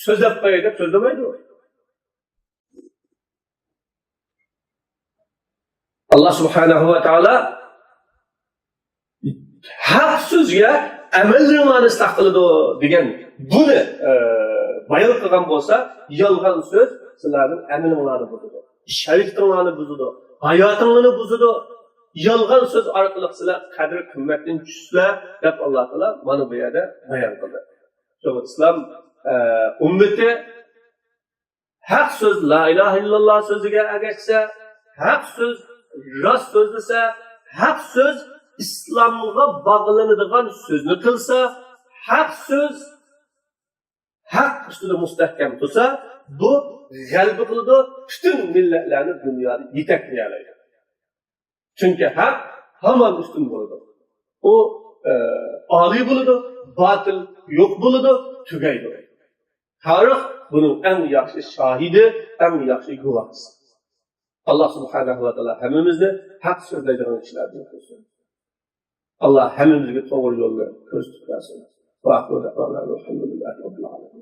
سۆزلەپ قوياي دەپ سۆزلىمەيدۇ. ئاللا سۇبھانەھۇ ۋە تائالا ھەق سۆزگە ئەمەللىرىڭلارنى ئىسلاھ قىلىدۇ دېگەن بۇنى، ئە، بايان قىلغان بولسا، يالغان سۆز سىلەرنىڭ ئەمىلىڭلارنى بۇزىدۇ، شەرىئىتىڭلارنى بۇزىدۇ، ھاياتىڭلارنى بۇزىدۇ. يالغان سۆز ئارقىلىق سىلەر قەدىر قىممەتتىن چۈشىسىلەر دەپ ئاللا تائالا مانا بۇ يەردە بايان قىلدى. شۇڭا ئىسلام، ئە، ئۈممىتى ھەق سۆز، لا ئىلاھە ئىللاللا سۆزىگە ئەگەشسە، ھەق سۆز، راست سۆزلىسە، ھەق سۆز ئىسلامغا باغلىنىدىغان سۆزنى قىلسا، ھەق سۆز ھەق ئۈستىدە مۇستەھكەم تۇرسا، بۇ غەلىبە قىلىدۇ، پۈتۈن مىللەتلەرنى دۇنيادا يېتەكلىيەلەيدۇ. چۈنكى ھەق ھامان ئۈستۈن بولىدۇ. ئۇ، ئە، ئالىي بولىدۇ، باتىل يوق بولىدۇ، تۈگەيدۇ. تارىخ بۇنىڭ ئەڭ ياخشى شاھىدى، ئەڭ ياخشى گۇۋاھىسى. ئاللا سۇبھانەھۇ ۋە تائالا ھەممىمىزنى ھەق سۆزلەيدىغان كىشىلەردىن قىلسۇن. ئاللا ھەممىمىزگە توغرا يولنى كۆرسىتىپ بەرسۇن. ۋە ئاخىرۇ دەئۋانا ئەنىلھەمدۇلىللاھى رەببىل ئالەمىن.